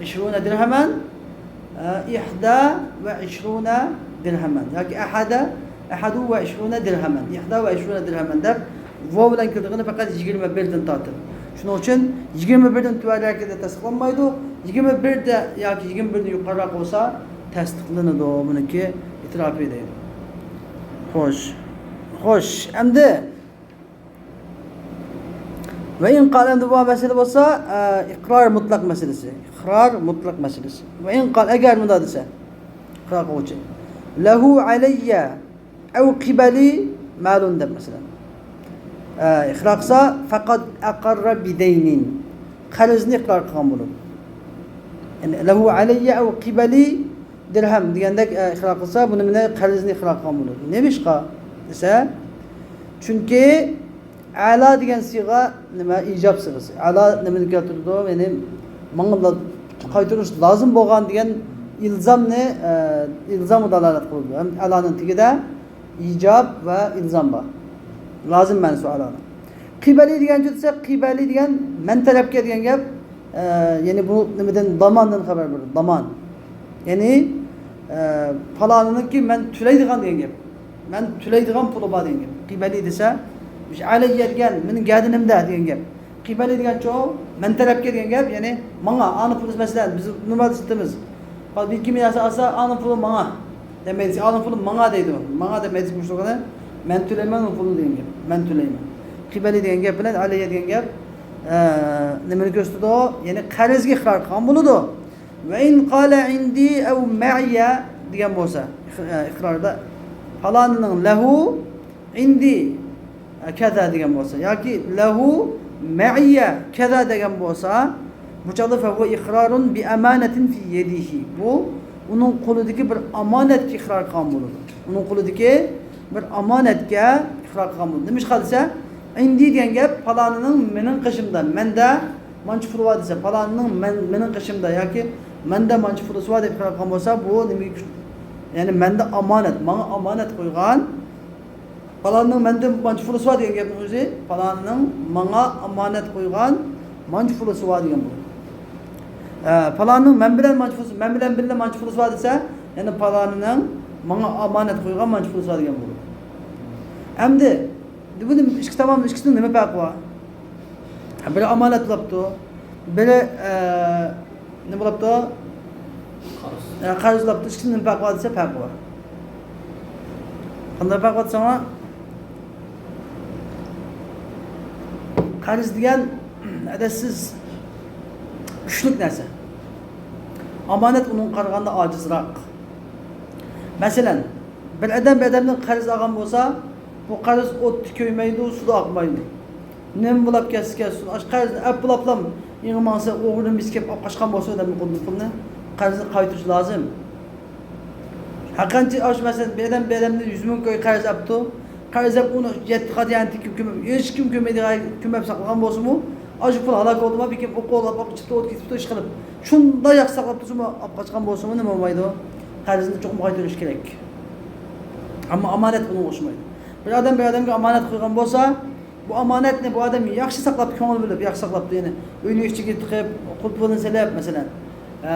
ئىشرۇنە دىرھەمەن، ئە، ئىھدا ۋە ئىشرۇنە دىرھەمەن ياكى ئەھەدە، ئەھەدۇ ۋە ئىشرۇنە دىرھەمەن، ئىھدا ۋە ئىشرۇنە دىرھەمەن دەپ ۋاۋ بىلەن كېلىدىغىنى پەقەت يىگىرمە بىردىن تارتىپ. شۇنىڭ ئۈچۈن يىگىرمە بىردىن تۆۋەنرەككىدە تەستىقلانمايدۇ. يىگىرمە بىردە ياكى يىگىرمە بىردىن يۇقىرىراق بولسا تەستىقلىنىدۇ. بۇنىڭكى ئېتىراپى دەيدۇ. خوش. خوش. ئەمدى ۋە ئىن قال، ئەمدى بۇ مەسىلە بولسا، ئە، ئىقرار مۇتلەق مەسىلىسى. ئىقرار مۇتلەق مەسىلىسى. ۋە ئىن قال، ئەگەر مۇنداق دېسە، ئىقرار قىلغۇچى، لەھۇ ئەلەييە ئەۋ قىبەلى مالۇن دەپ، مەسىلەن، ئە، ئىقرار قىلسا، فەقەد ئەقەررە بىدەينىن، قەرزنى ئىقرار قىلغان بولىدۇ. يەنى، لەھۇ ئەلەييە ئەۋ قىبەلى دىرھەم دېگەندەك، ئە، ئىقرار قىلسا، بۇنى مانا قەرزنى ئىقرار قىلغان بولىدۇ. نېمىشقا دېسە، چۈنكى ئەلا دېگەن سىيغە نېمە؟ ئىجاب سىيغىسى. ئەلا نېمىنى كەلتۈرىدۇ؟ يەنى ماڭا لا-، قايتۇرۇش لازىم بولغان دېگەن ئىلزامنى، ئە، ئىلزامغا دالالەت قىلىدۇ. ھەم ئەلانىڭ تېگىدە ئىجاب ۋە ئىلزام بار. لازىم مەنىسى ئەلانىڭ. قىبەلى دېگەن دېسە، قىبەلى دېگەن مەن تەرەپكە دېگەن گەپ. ئە، يەنى بۇ نېمىدىن، داماندىن خەۋەر بېرىدۇ، دامان. يەنى، ئە، پالانىنىڭكى مەن تۆلەيدىغان دېگەن گەپ. مەن تۆلەيدىغان پۇلى بار دېگەن گەپ. قىبەلى دېسە، مۇشۇ ئەلەييە دېگەن، مېنىڭ گەدىنىمدە دېگەن گەپ. قىبەلى دېگەنچۇ، مەن تەرەپكە دېگەن گەپ، يەنى ماڭا، ئانىڭ پۇلى، مەسىلەن، بىز نورمالدا ئىشلىتىمىز. بىر كىم نەرسە ئالسا، ئانىڭ پۇلى ماڭا دېمەيدىكەن، ئانىڭ پۇلى ماڭا دەيدۇ. ماڭا دېمەيدىكەن، مۇشۇلۇقىنى مەن تۆلەيمەن ئۇنىڭ پۇلىنى دېگەن گەپ. مەن تۆلەيمەن. قىبەلى دېگەن گەپ بىلەن ئەلەييە دېگەن گەپ، ئە، نېمىنى كۆرسىتىدۇ؟ يەنى قەرزگە ئىقرار قىلغان بولىدۇ. ۋە ئىن قالە ئىندى ئەۋ مەئىيە دېگەن بولسا، ئىق-، ئە، ئىقراردا پالانىنىڭ لەھۇ ئىندى، ئە، كەزا دېگەن بولسا ياكى لەھۇ مەئىيە كەزا دېگەن بولسا، بۇ چاغدا فەھۇۋە ئىقرارۇن بىئەمانەتىن فى يەدىھى. بۇ ئۇنىڭ قولىدىكى بىر ئامانەتكە ئىقرار قىلغان بولىدۇ. ئۇنىڭ قولىدىكى بىر ئامانەتكە ئىقرار قىلغان بولىدۇ. نېمىشقا دېسە، ئىندى دېگەن گەپ پالانىنىڭ مېنىڭ قېشىمدا، مەندە مانچە پۇلى بار دېسە، پالانىنىڭ مەن، مېنىڭ قېشىمدا ياكى مەندە مانچە پۇلى بار دەپ ئىقرار قىلغان بولسا، بۇ نېمىگە، يەنى مەندە ئامانەت، ماڭا ئامانەت قويغان، پالاننىڭ مەندىن مانچە پۇلىسى بار دېگەن گەپنىڭ ئۆزى، پالاننىڭ ماڭا ئامانەت قويغان مانچە پۇلىسى بار دېگەن بولىدۇ. ئە، پالاننىڭ مەن بىلەن مانچە پۇلىسى، مەن بىلەن بىللە مانچە پۇلىسى بار دېسە، يەنى پالاننىڭ ماڭا ئامانەت قويغان مانچە پۇلىسى بار دېگەن بولىدۇ. ئەمدى، بۇ ئىككى تامام، ئىككىسىنىڭ نېمە پەرقى بار؟ بىرى ئامانەت بولاپتۇ، بىرى، ئە، نېمە بولاپتۇ؟ قەرز. ئە، قەرز بولاپتۇ. ئىككىسىنىڭ نېمە پەرقى بار دېسە، پەرقى بار. قانداق پەرقى بار دېسەڭلار، قەرز دېگەن ئەدەتسىز كۈچلۈك نەرسە. ئامانەت ئۇنىڭغا قارىغاندا ئاجىزراق. مەسىلەن، بىر ئادەم بىر ئادەمدىن قەرز ئالغان بولسا، بۇ قەرز ئوتتا كۆيمەيدۇ، سۇدا ئاقمايدۇ. نېمە بولاپ كەتسە كەتسۇن، ئاشۇ قەرزنى ئەپ بولاپلا ئېڭى ماڭسا، ئوغرىدىن بىرسى كېلىپ ئاپ قاچقان بولسا، ئادەمنىڭ قولىدىن پۇلنى، قەرزنى قايتۇرۇش لازىم. ھەرقانچە ئاشۇ مەسىلەن، بىر ئادەم بىر ئادەمدىن يۈز مىڭ كوي قەرز ئاپتۇ. قەرز ئاپ ئۇنى يەتتە قات يەنە تىكىپ كۆمۈپ، ھېچكىم كۆرمەيدىغان كۆمۈپ ساقلىغان بولسىمۇ، ئاشۇ پۇل ھالاك بولدىمۇ، بەلكىم ئوقۇپ ئاپ ئىچىپتۇ، ئوت كېتىپتۇ، ئىشقىلىپ. شۇنداق ياخشى ساقلاپ تۇرسىمۇ، ئاپ قاچقان بولسىمۇ نېمە بولمايدۇ؟ قەرزنى چوقۇم قايتۇرۇش كېرەك. ئەمما ئامانەت ئۇنىڭغا ئوخشىمايدۇ. بىر ئادەم بىر ئادەمگە ئامانەت قويغان بولسا، بۇ ئامانەتنى بۇ ئادەم ياخشى ساقلاپتۇ، كۆڭۈل بۆلۈپ ياخشى ساقلاپتۇ. يەنى ئۆينىڭ ئىچىگە تىقىپ، قۇلپىنى سېلىپ، مەسىلەن، ئە،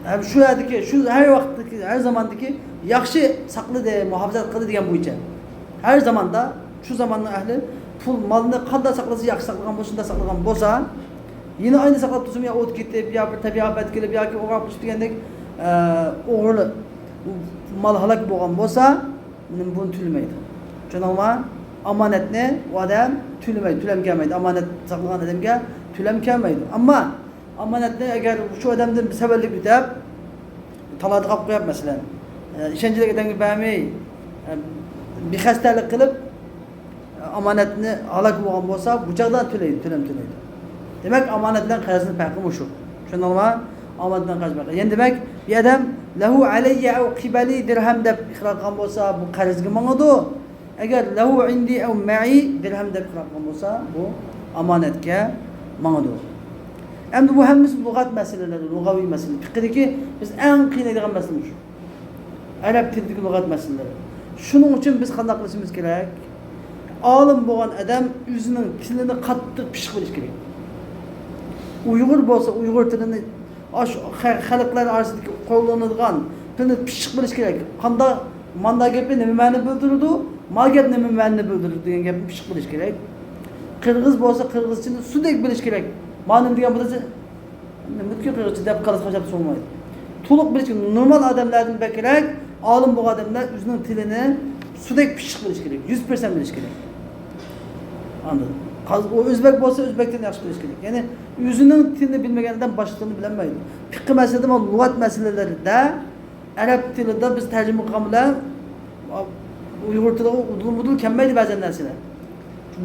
ھەم شۇ يەردىكى، شۇ ھەر ۋاقىتتىكى، ھەر زاماندىكى ياخشى ساقلىدى، مۇھاپىزەت قىلدى دېگەن بويىچە. ھەر زاماندا، شۇ زاماننىڭ ئەھلى پۇل، مالنى قانداق ساقلىسا ياخشى ساقلىغان بولسا، شۇنداق ساقلىغان بولسا، يەنە ئاينى ساقلاپ تۇرسىمۇ، يا ئوت كېتىپ، يا بىر تەبىئىي ئاپەت كېلىپ، ياكى ئوغرى قېچىپ دېگەندەك، ئە، ئوغرى، مال ھالاك بولغان بولسا، بۇنى تۆلىمەيدۇ. چۈشەندىڭلارمۇ؟ ئامانەتنى ئۇ ئادەم تۆلىمەيدۇ، تۆلەم كەلمەيدۇ. ئامانەت ساقلىغان ئادەمگە تۆلەم كەلمەيدۇ. ئەمما ئامانەتنى ئەگەر شۇ ئادەمدىن بىر سەۋەنلىك ئۆتەپ، تالادا قاپ قويۇپ، مەسىلەن، ئىشەنچلىك ئادەمگە بەرمەي، بىخەستەلىك قىلىپ، ئامانەتنى ھالاك بولغان بولسا، بۇ چاغدا تۆلەيدۇ، تۆلەم تۆلەيدۇ. دېمەك، ئامانەت بىلەن قەرزنىڭ پەرقى مۇشۇ. چۈشەندىڭلارمۇ؟ ئامانەت بىلەن قەرز پەرقى. يەنە دېمەك، بىر ئادەم لەھۇ ئەلەييە ئەۋ قىبەلى دىرھەم دەپ ئىقرار قىلغان بولسا، بۇ قەرزگە ماڭىدۇ. ئەگەر لەھۇ ئىندى ئەۋ مەئى دىرھەم دەپ ئىقرار قىلغان بولسا، بۇ ئامانەتكە ماڭىدۇ. ئەمدى بۇ ھەممىسى لۇغەت مەسىلىلىرى، لۇغەۋىي مەسىلە. پىقىدىكى بىز ئەڭ قىينايدىغان مەسىلە مۇشۇ. ئەرەب تىلىدىكى لۇغەت مەسىلىلىرى. شۇنىڭ ئۈچۈن بىز قانداق قىلىشىمىز كېرەك؟ ئالىم بولغان ئادەم ئۆزىنىڭ تىلىنى قاتتىق پىششىق بىلىشى كېرەك. ئۇيغۇر بولسا، ئۇيغۇر تىلىنى ئاشۇ خە-، خەلقلەر ئارىسىدىكى قوللىنىدىغان تىلنى پىششىق بىلىشى كېرەك. قانداق، ماندا گەپنى نېمە مەنە بىلدۈرىدۇ، ما گەپ نېمە مەنە بىلدۈرىدۇ دېگەن گەپنى پىششىق بىلىشى كېرەك. قىرغىز بولسا، قىرغىزچىنى سۇدەك بىلىشى كېرەك. ما نېمە دېگەن بولسا، نېمە قىرغىزچە دەپ قالسا خاجاپ سوڭمايدۇ. تولۇق بىلىش، نورمال ئادەملەردىن بەكرەك ئالىم بولغان ئادەملەر ئۆزىنىڭ تىلىنى سۇدەك پىششىق بىلىش كېرەك، يۈز پىرسەنت بىلىش كېرەك. ئاندىن قاز-، ئۇ ئۆزبەك بولسا، ئۆزبەك تىلىنى ياخشى بىلىش كېرەك. يەنى ئۆزىنىڭ تىلىنى بىلمىگەن ئادەم باشقا تىلنى بىلەلمەيدۇ. پىققى مەسىلىدە، مانا لۇغەت مەسىلىلىرىدە ئەرەب تىلىدا بىز تەرجىمە قىلغان بىلەن ئۇيغۇر تىلىغا ئۇدۇل-مۇدۇل كەلمەيدۇ بەزەن نەرسىلەر.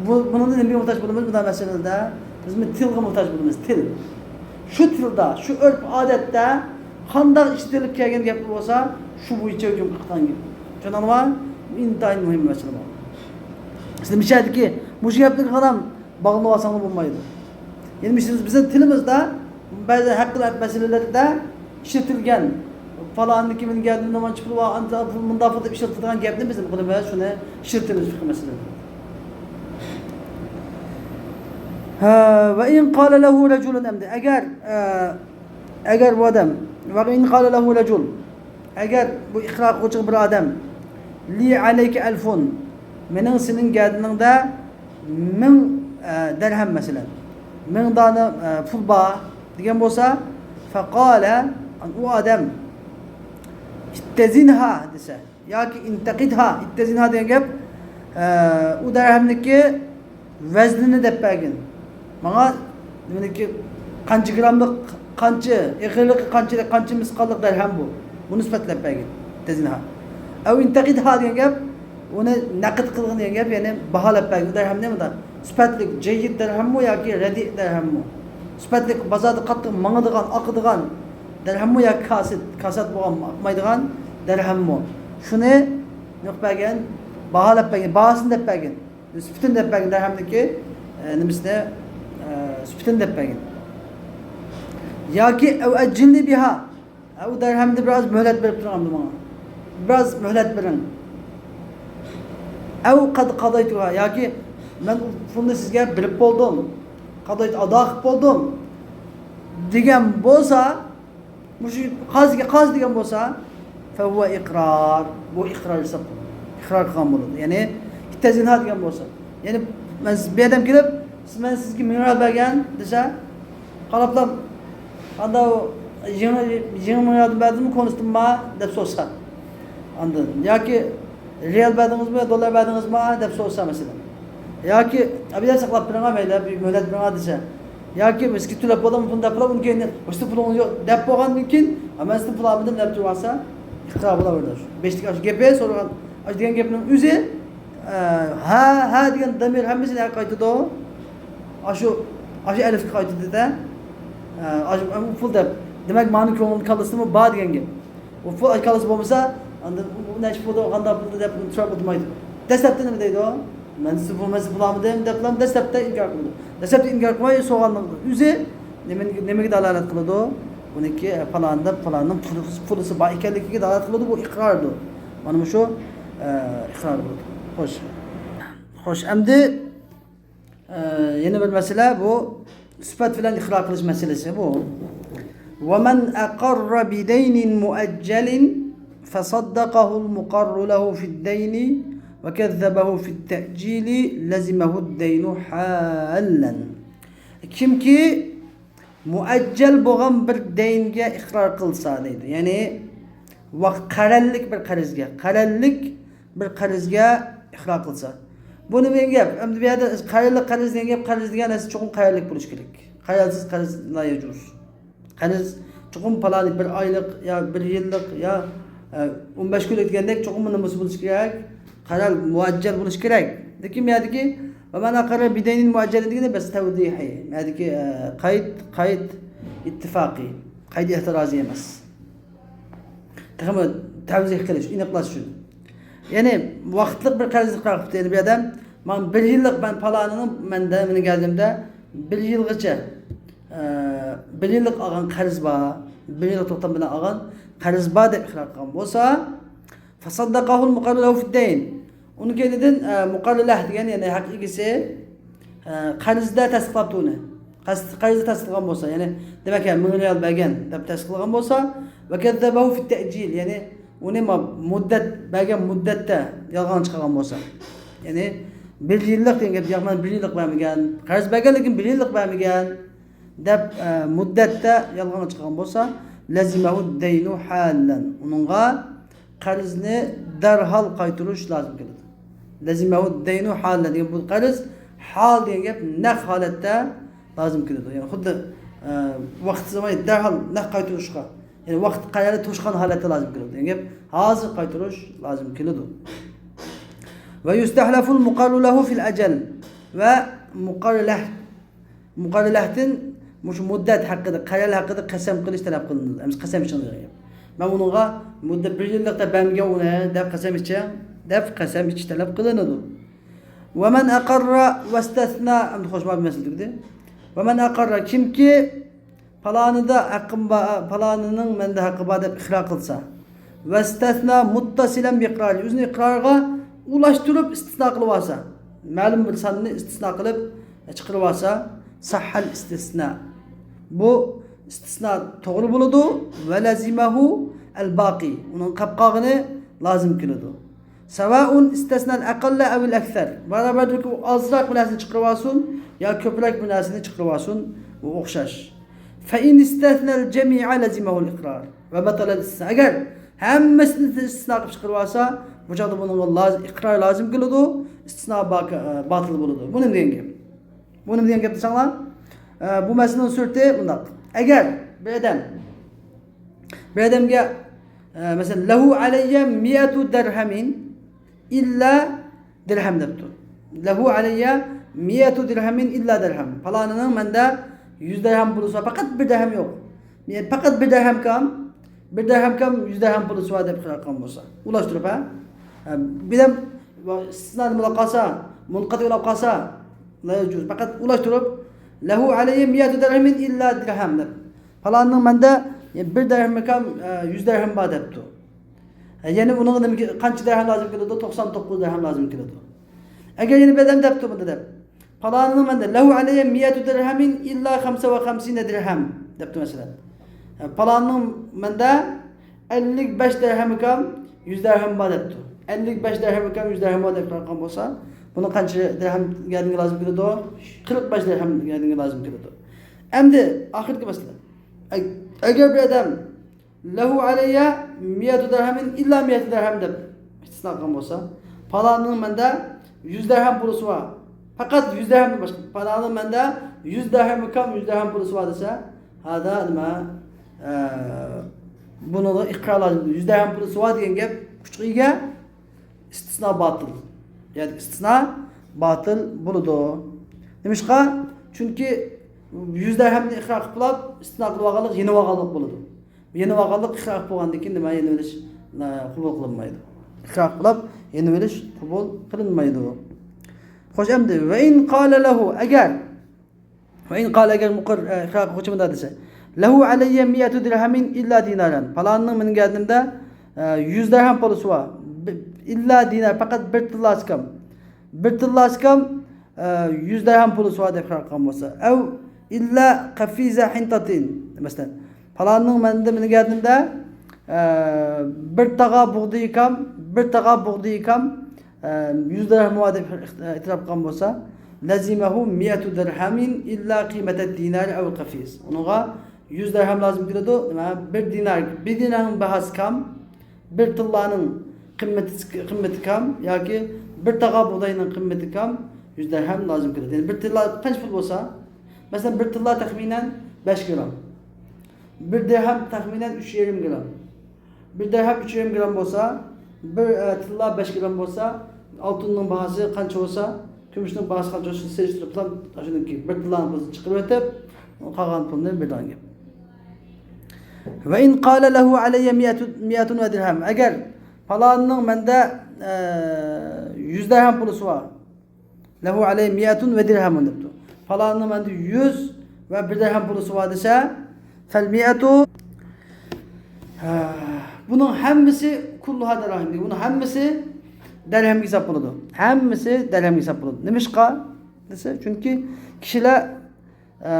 بۇ، بۇنىڭدا نېمىگە موھتاج بولىمىز؟ بۇنداق مەسىلىدە بىز تىلغا موھتاج بولىمىز، تىل. شۇ تىلدا، شۇ ئۆرپ-ئادەتتە قانداق ئىشلىتىلىپ كەلگەن گەپلەر بولسا، شۇ بويىچە ھۆكۈم قىلغان گەپ. چۈشەندىڭلارمۇ؟ ئىنتايىن مۇھىم مەسىلە بۇ. سىز مۇشۇ يەردىكى، مۇشۇ گەپنى قاراڭ، باغلىنىۋالساڭلار بولمايدۇ. يەنە بىز، بىزنىڭ تىلىمىزدا بەزى ھەققىلەر مەسىلىلىرىدە ئىشلىتىلگەن، پالاننىڭكى مۇنىڭ گەردىنىدە مانچە پۇلى بار، ئاندا پۇل، مۇنداق پۇل دەپ ئىشلىتىدىغان گەپنى بىز نېمە قىلىمىز؟ شۇنى ئىشلىتىمىز فىقھىي مەسىلىدە. ھە، ۋە ئىن قالە لەھۇ رەجۇلۇن ئەمدى. ئەگەر، ئە، ئەگەر بۇ ئادەم، ۋە ئىن قالە لەھۇ رەجۇل، ئەگەر بۇ ئىقرار قىلغۇچىغا بىر ئادەم، لى ئەلەيكە ئەلفۇن، مېنىڭ سېنىڭ گەردىنىڭدە مىڭ، ئە، دەرھەم مەسىلەن، مىڭ دانە، ئە، پۇل بار دېگەن بولسا، فەقالە، ئۇ ئادەم، ئىتتەزىنھا دېسە، ياكى ئىنتەقىدھا، ئىتتەزىنھا دېگەن گەپ، ئە، ئۇ دەرھەمنىڭكى ۋەزنىنى دەپ بەرگىن. ماڭا نېمىنىڭكى قانچە گراملىق، قانچە ئېغىرلىقى، قانچە، قانچە مىسقاللىق دەرھەم بۇ. بۇنى سۈپەتلەپ بەرگىن. تەزىنھا. ئەۋ ئىنتەقىدھا دېگەن گەپ، ئۇنى نەقىد قىلغىن دېگەن گەپ، يەنى باھالاپ بەرگىن. دەرھەم نېمىدا؟ سۈپەتلىك، جەييىد دەرھەممۇ ياكى رەدىئ دەرھەممۇ؟ سۈپەتلىك، بازاردا قاتتىق ماڭىدىغان، ئاقىدىغان دەرھەممۇ ياكى كاسىد، كاسات بولغان، ئاقمايدىغان دەرھەممۇ؟ شۇنى نېمە قىلىپ بەرگىن؟ باھالاپ بەرگىن، باھاسىنى دەپ بەرگىن. سۈپىتىنى دەپ بەرگىن، دەرھەمنىڭكى، ئە، نېمىسىنى، ئە، سۈپىتىنى دەپ بەرگىن. ياكى ئەۋ ئەججىلنى بىھا. ئە، ئۇ دەرھەمدە بىرئاز مۆھلەت بېرىپ تۇرۇڭ ئەمدى ماڭا. بىرئاز مۆھلەت بېرىڭ. ئەۋ قەد قادايتۇھا. ياكى مەن ئۇ پۇلنى سىزگە بېرىپ بولدۇم. قادايتۇ، ئادا قىلىپ بولدۇم. دېگەن بولسا، مۇشۇ قازىگە قازى دېگەن بولسا، فەھۇۋە ئىقرار، بۇ ئىقرار ھېساب، ئىقرار قىلغان بولىدۇ. يەنى، ئىتتەزىنھا دېگەن بولسا. يەنى، مەن سىز، بىر ئادەم كېلىپ، سىز، مەن سىزگە مىڭ رىيال بەرگەن دېسە، قاراپلا، ئاندا يېڭى، يېڭى مىڭ رىيالدىن بەردىمۇ، كونىسىدىنمۇ دەپ سورىسا. ئاندىن، ياكى، رىيال بەردىڭىزمۇ يا دوللار بەردىڭىزمۇ دەپ سورىسا مەسىلەن. ياكى، ئەبىدەن ساقلاپ بېرىڭا مەيلى، بىر مۆھلەت بېرىڭا دېسە. ياكى، سىزگە تۆلەپ بولدۇم، پۇلنى دەپ بولۇپ، ئۇنىڭ كەينىدىن، ئۇستا پۇلۇڭ يوق دەپ بولغاندىن كېيىن، ئا، مەن سىزدىن پۇل ئالمىدىم دەپ تۇرۇۋالسا، ئىقرار بولاۋېرىدۇ. بېشىدىكى ئاشۇ گېپى، سورىغان، ئاشۇ دېگەن گەپنىڭ ئۆزى، ئە، ھە، ھە دېگەن دامىر ھەممىسى نەگە قايتىدۇ؟ ئاشۇ، ئاشۇ ئەلىفكە قايتىدۇ-دە. ئە، ئاشۇ، ئۇ پۇل دەپ. دېمەك، مانا كۆڭلىنىڭ كاللىسىدىمۇ بار دېگەن گەپ. ئۇ پۇل ئاشۇ كاللىسى بولمىسا، ئاندىن ئۇ نەچچە پۇل، قانداق پۇل دەپ سوراپ ئولتۇرمايدۇ. دەسلەپتە نېمە دەيدۇ؟ مەن سىزنى بۇ، مەن سىزنى پۇلانمىدىم دەپلا دەسلەپتە ئىنكار قىلىدۇ. دەسلەپتە ئىنكار قىلماي، سورىغاننىڭ ئۆزى نېمىگە، نېمىگە دالالەت قىلىدۇ؟ بۇنىڭكى، ئە، پالان دەپ، پالاننىڭ پۇلى، پۇلىسى بار ئىكەنلىكىگە دالالەت قىلىدۇ، بۇ ئىقراردۇر. مانا مۇشۇ، ئە، ئىقرار بولىدۇ. خوش. خوش، ئەمدى، ئە، يەنە بىر مەسىلە بۇ، سۈپەت بىلەن ئىقرار قىلىش مەسىلىسى بۇ. ومن أقر بدين مؤجل فصدقه المقر له في الدين وكذبه في التأجيل لزمه الدين حالا. كىمكى مۇئەججەل بولغان بىر دەينگە ئىقرار قىلسا دەيدۇ. يەنى ۋاق-، قەرەللىك بىر قەرزگە، قەرەللىك بىر قەرزگە ئىقرار قىلسا. بۇ نېمە گەپ؟ ئەمدى بۇ يەردە قەرەللىك قەرز دېگەن گەپ، قەرز دېگەن نەرسە چوقۇم قەرەللىك بولۇشى كېرەك. قەرەلسىز قەرز لا يەجۇز. قەرز چوقۇم پالانى بىر ئايلىق يا بىر يىللىق يا، ئە، ئون بەش كۈنلۈك دېگەندەك چوقۇم نېمىسى بولۇشى كېرەك؟ قەرەل مۇئەججەل بولۇشى كېرەك. لېكىن بۇ يەردىكى ۋە مەن ئەقەررە بىدەينىن مۇئەججەلىن دېگىنى بەس تەۋدىھى. بۇ يەردىكى، ئە، قەيت، قەيت ئىتتىپاقى، قەيت ئېتىرازى ئەمەس. تېخىمۇ تەۋزىھ قىلىش، ئېنىقلاش ئۈچۈن. يەنى ۋاقىتلىق بىر قەرزنى ئىقرار قىپتۇ. يەنى بۇ ئادەم، مانا بىر يىللىق مەن پالانىنىڭ مەندە، مېنىڭ گەدىنىمدە بىر يىلغىچە، ئە، بىر يىللىق ئالغان قەرز بار، بىر يىللىق توختام بىلەن ئالغان قەرز بار دەپ ئىقرار قىلغان بولسا، فصدقه المقر له في الدين. ئۇنىڭ كەينىدىن، ئە، مۇقەررەر لەھ دېگەن، يەنى ھەق ئىگىسى، ئە، قەرزدە تەستىقلاپتۇ ئۇنى. قەرز-، قەرزدە تەستىقلىغان بولسا، يەنى دېمەك، يەنى مىڭ رىيال بەرگەن دەپ تەستىقلىغان بولسا، وكذبه في التأجيل، يەنى ئۇنى ما-، مۇددەت، بەرگەن مۇددەتتە يالغان چىقارغان بولسا، يەنى بىر يىللىق دېگەن گەپ، ياق، مەن بىر يىللىق بەرمىگەن، قەرز بەرگەن، لېكىن بىر يىللىق بەرمىگەن دەپ، ئە، مۇددەتتە يالغانغا چىقارغان بولسا، لزمه الدين حالا، ئۇنىڭغا قەرزنى دەرھال قايتۇرۇش لازىم كېلىدۇ. لزمه الدين حالا دېگەن بۇ قەرز ھال دېگەن گەپ نەق ھالەتتە لازىم كېلىدۇ. يەنى خۇددى، ئە، ۋاقىت زامانى دەرھال نەق قايتۇرۇشقا، يەنى ۋاقىت قەدەرى توشقان ھالەتتە لازىم كېلىدۇ دېگەن گەپ، ھازىر قايتۇرۇش لازىم كېلىدۇ. ويستحلف المقر له في الأجل، ۋە مۇقەررەر لەھ، مۇقەررەر لەھدىن مۇشۇ مۇددەت ھەققىدە، قەرەل ھەققىدە قەسەم قىلىش تەلەپ قىلىنىدۇ. ئەمىسە قەسەم ئىچىڭ دېگەن گەپ. مەن ئۇنىڭغا مۇددەت بىر يىللىق دەپ بەرمىگەن ئۇنى دەپ قەسەم ئىچىڭ دەپ قەسەم ئىچىش تەلەپ قىلىنىدۇ. ومن أقر واستثنى، ئەمدى خوش، مانا بۇ مەسىلە تۈگىدى. ومن أقر، كىمكى پالانىدا ھەققىم بار، پالانىنىڭ مەندە ھەققى بار دەپ ئىقرار قىلسا، واستثنى متصلا بإقراره، ئۆزىنىڭ ئىقرارىغا ئۇلاشتۇرۇپ ئىستىسنا قىلىۋالسا، مەلۇم بىر ساننى ئىستىسنا قىلىپ چىقىرىۋالسا، صح الاستثناء، بۇ ئىستىسنا توغرا بولىدۇ، ولزمه الباقي، ئۇنىڭ قېلىپ قالغىنى لازىم كېلىدۇ. سواء استثنى الأقل أو الأكثر، باراۋەردۇركى، ئۇ ئازراق بىر نەرسىنى چىقىرىۋالسۇن يا كۆپرەك بىر نەرسىنى چىقىرىۋالسۇن، ئۇ ئوخشاش. فإن استثنى الجميع لزمه الإقرار وبطل الاستثناء. ئەگەر ھەممىسىنى ئىستىسنا قىلىپ چىقىرىۋالسا، بۇ چاغدا بۇنىڭغا لاز-، ئىقرار لازىم كېلىدۇ، ئىستىسنا باك-، ئە، باتىل بولىدۇ. بۇ نېمە دېگەن گەپ؟ بۇ نېمە دېگەن گەپ دېسەڭلار؟ ئە، بۇ مەسىلىنىڭ سۈرىتى مۇنداق. ئەگەر بىر ئادەم، بىر ئادەمگە، ئە، مەسىلەن، له علي مائة درهم إلا درهم دەپتۇ. له علي مائة درهم إلا درهم. پالانىنىڭ مەندە يۈز دەرھەم پۇلى بار، پەقەت بىر دەرھەم يوق. يەنى پەقەت بىر دەرھەم كام، بىر دەرھەم كام يۈز دەرھەم پۇلى بار دەپ ئىقرار قىلغان بولسا، ئۇلاشتۇرۇپ، ھە؟ بىلەم ئىستىسنا نېمە بولۇپ قالسا، مۇنقەتئى بولۇپ قالسا، لا يجوز. پەقەت ئۇلاشتۇرۇپ، له علي مائة درهم إلا درهم دەپ. پالانىنىڭ مەندە بىر دەرھەم كام، ئە، يۈز دەرھەم بار دەپتۇ. يەنى ئۇنىڭغا نېمە، قانچە دەرھەم لازىم كېلىدۇ؟ توقسان توققۇز دەرھەم لازىم كېلىدۇ. ئەگەر يەنە بىر ئادەم دەپتۇ بۇندا دەپ، پالانىنىڭ مەندە، له علي مائة درهم إلا خمسة وخمسين درهم دەپتۇ مەسىلەن. پالانىنىڭ مەندە ئەللىك بەش دەرھەم كام يۈز دەرھەم بار دەپتۇ. ئەللىك بەش دەرھەم كام يۈز دەرھەم بار دەپ قارىغان بولسا، بۇنىڭ قانچە دەرھەم گەدىنگە لازىم كېلىدۇ؟ قىرىق بەش دەرھەم گەدىنگە لازىم كېلىدۇ. ئەمدى ئاخىرقى مەسىلە. ئە-، ئەگەر بىر ئادەم له علي مائة درهم إلا مائة درهم دەپ ئىستىسنا قىلغان بولسا، پالانىنىڭ مەندە يۈز دەرھەم پۇلى بار. پەقەت يۈز دەرھەمدىن باشقا. پالانىنىڭ مەندە يۈز دەرھەم كام يۈز دەرھەم پۇلى بار دېسە، ھازا نېمە، ئە، بۇنىڭغا ئىقرار لازىم. يۈز دەرھەم پۇلى بار دېگەن گەپ كۈچكە ئىگە. ئىستىسنا باتىل. يەنى ئىستىسنا باتىل بولىدۇ. نېمىشقا؟ چۈنكى يۈز دەرھەمنى ئىقرار قىلىپ بولۇپ، ئىستىسنا قىلىپ ئالغانلىق، يېنىپ ئالغانلىق بولىدۇ. يېنىپ ئالغانلىق ئىقرار قىلىپ بولغاندىن كېيىن نېمە، يېنىۋېلىش قوبۇل قىلىنمايدۇ. ئىقرار قىلىپ يېنىۋېلىش قوبۇل قىلىنمايدۇ. خوش، ئەمدى، ۋە ئىن قالە لەھۇ، ئەگەر، ۋە ئىن قالە، ئەگەر مۇقىر، ئە، ئىقرار قىلغۇچى مۇنداق دېسە، لەھۇ ئەلەييە مىئەتۇ دىرھەمىن ئىللا دىنارەن، پالانىنىڭ مېنىڭ گەدىنىمدە، ئە، يۈز دىرھەم پۇلى بار، بى-، ئىللا دىنار، پەقەت بىر تىللا كام، بىر تىللا كام، ئە، يۈز دىرھەم پۇلى بار دەپ ئىقرار قىلغان بولسا، ئەۋ ئىللا قەفىزە ھىنتاتىن، مەسىلەن، پالانىڭ مەندە مېنىڭ گەدىنىمدە، ئە، بىر تاغا بۇغدىيى كام، بىر تاغا بۇغدىيى كام، ئە، يۈز دىرھەم بار دەپ ئېتىراپ قىلغان بولسا، لەزىمەھۇ مىئەتۇ دىرھەمىن ئىللا قىمەتە دىنار ئەۋ قەفىز. ئۇنىڭغا يۈز دىرھەم لازىم كېلىدۇ. نېمە؟ بىر دىنار، بىر دىنارنىڭ باھاسى كام، بىر تىللانىڭ قىممىتى، قىممىتى كام ياكى بىر تاغا بۇغداينىڭ قىممىتى كام، يۈز دىرھەم لازىم كېلىدۇ. يەنى بىر تىللا قانچە پۇل بولسا، مەسىلەن، بىر تىللا تەخمىنەن بەش گرام، بىر دىرھەم تەخمىنەن ئۈچ يېرىم گرام. بىر دىرھەم ئۈچ يېرىم گرام بولسا، بىر، ئە، تىللا بەش گرام بولسا، ئالتۇننىڭ باھاسى قانچە بولسا، كۈمۈشنىڭ باھاسى قانچە بولسا، سېلىشتۇرۇپ، پىلان، شۇنىڭكى بىر تىللانىڭ پۇلىنى چىقىرىۋېتىپ، قالغان پۇلنى بېرىدىغان گەپ. ۋە ئىن قالە لەھۇ ئەلەييە مىئەتۇ، مىئەتۇن ۋە دىرھەم. ئەگەر پالانىنىڭ مەندە، ئە، يۈز دىرھەم پۇلى بار، لەھۇ ئەلەييە مىئەتۇن ۋە دىرھەمۇن دەپتۇ. پالانىنىڭ مەندە يۈز ۋە بىر دىرھەم پۇلى بار دېسە، فەل مىئەتۇ، ھە، بۇنىڭ ھەممىسى كۇللۇھا دەرھەم دەيدۇ. بۇنىڭ ھەممىسى دەرھەمگە ھېساب بولىدۇ. ھەممىسى دەرھەمگە ھېساب بولىدۇ. نېمىشقا دېسە، چۈنكى كىشىلەر، ئە،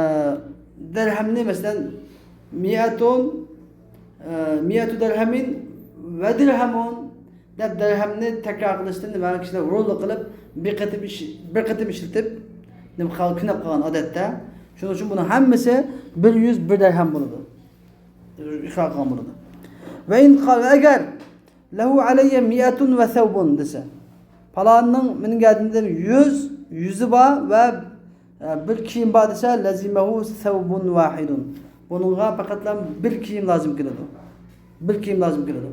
دەرھەمنى، مەسىلەن، مىئەتۇن، ئە، مىئەتۇ دەرھەمىن ۋە دىرھەمۇن دەپ دەرھەمنى تەكرار قىلىشتىن نېمە، كىشىلەر ھۇرۇنلۇق قىلىپ، بىر قېتىم ئىش-، بىر قېتىم ئىشلىتىپ، نېمە قىل-، كۈنەپ قىلغان ئادەتتە. شۇنىڭ ئۈچۈن بۇنىڭ ھەممىسى بىر يۈز بىر دەرھەم بولىدۇ. ئىقرار قىلغان بولىدۇ. ۋە ئىن قال، ئەگەر، لەھۇ ئەلەييە مىئەتۇن ۋە سەۋبۇن دېسە، پالانىنىڭ مېنىڭ گەدىنىمدە يۈز، يۈزى بار ۋە، ئە، بىر كىيىم بار دېسە، لەزىمەھۇ سەۋبۇن ۋاھىدۇن. بۇنىڭغا پەقەتلا بىر كىيىم لازىم كېلىدۇ. بىر كىيىم لازىم كېلىدۇ.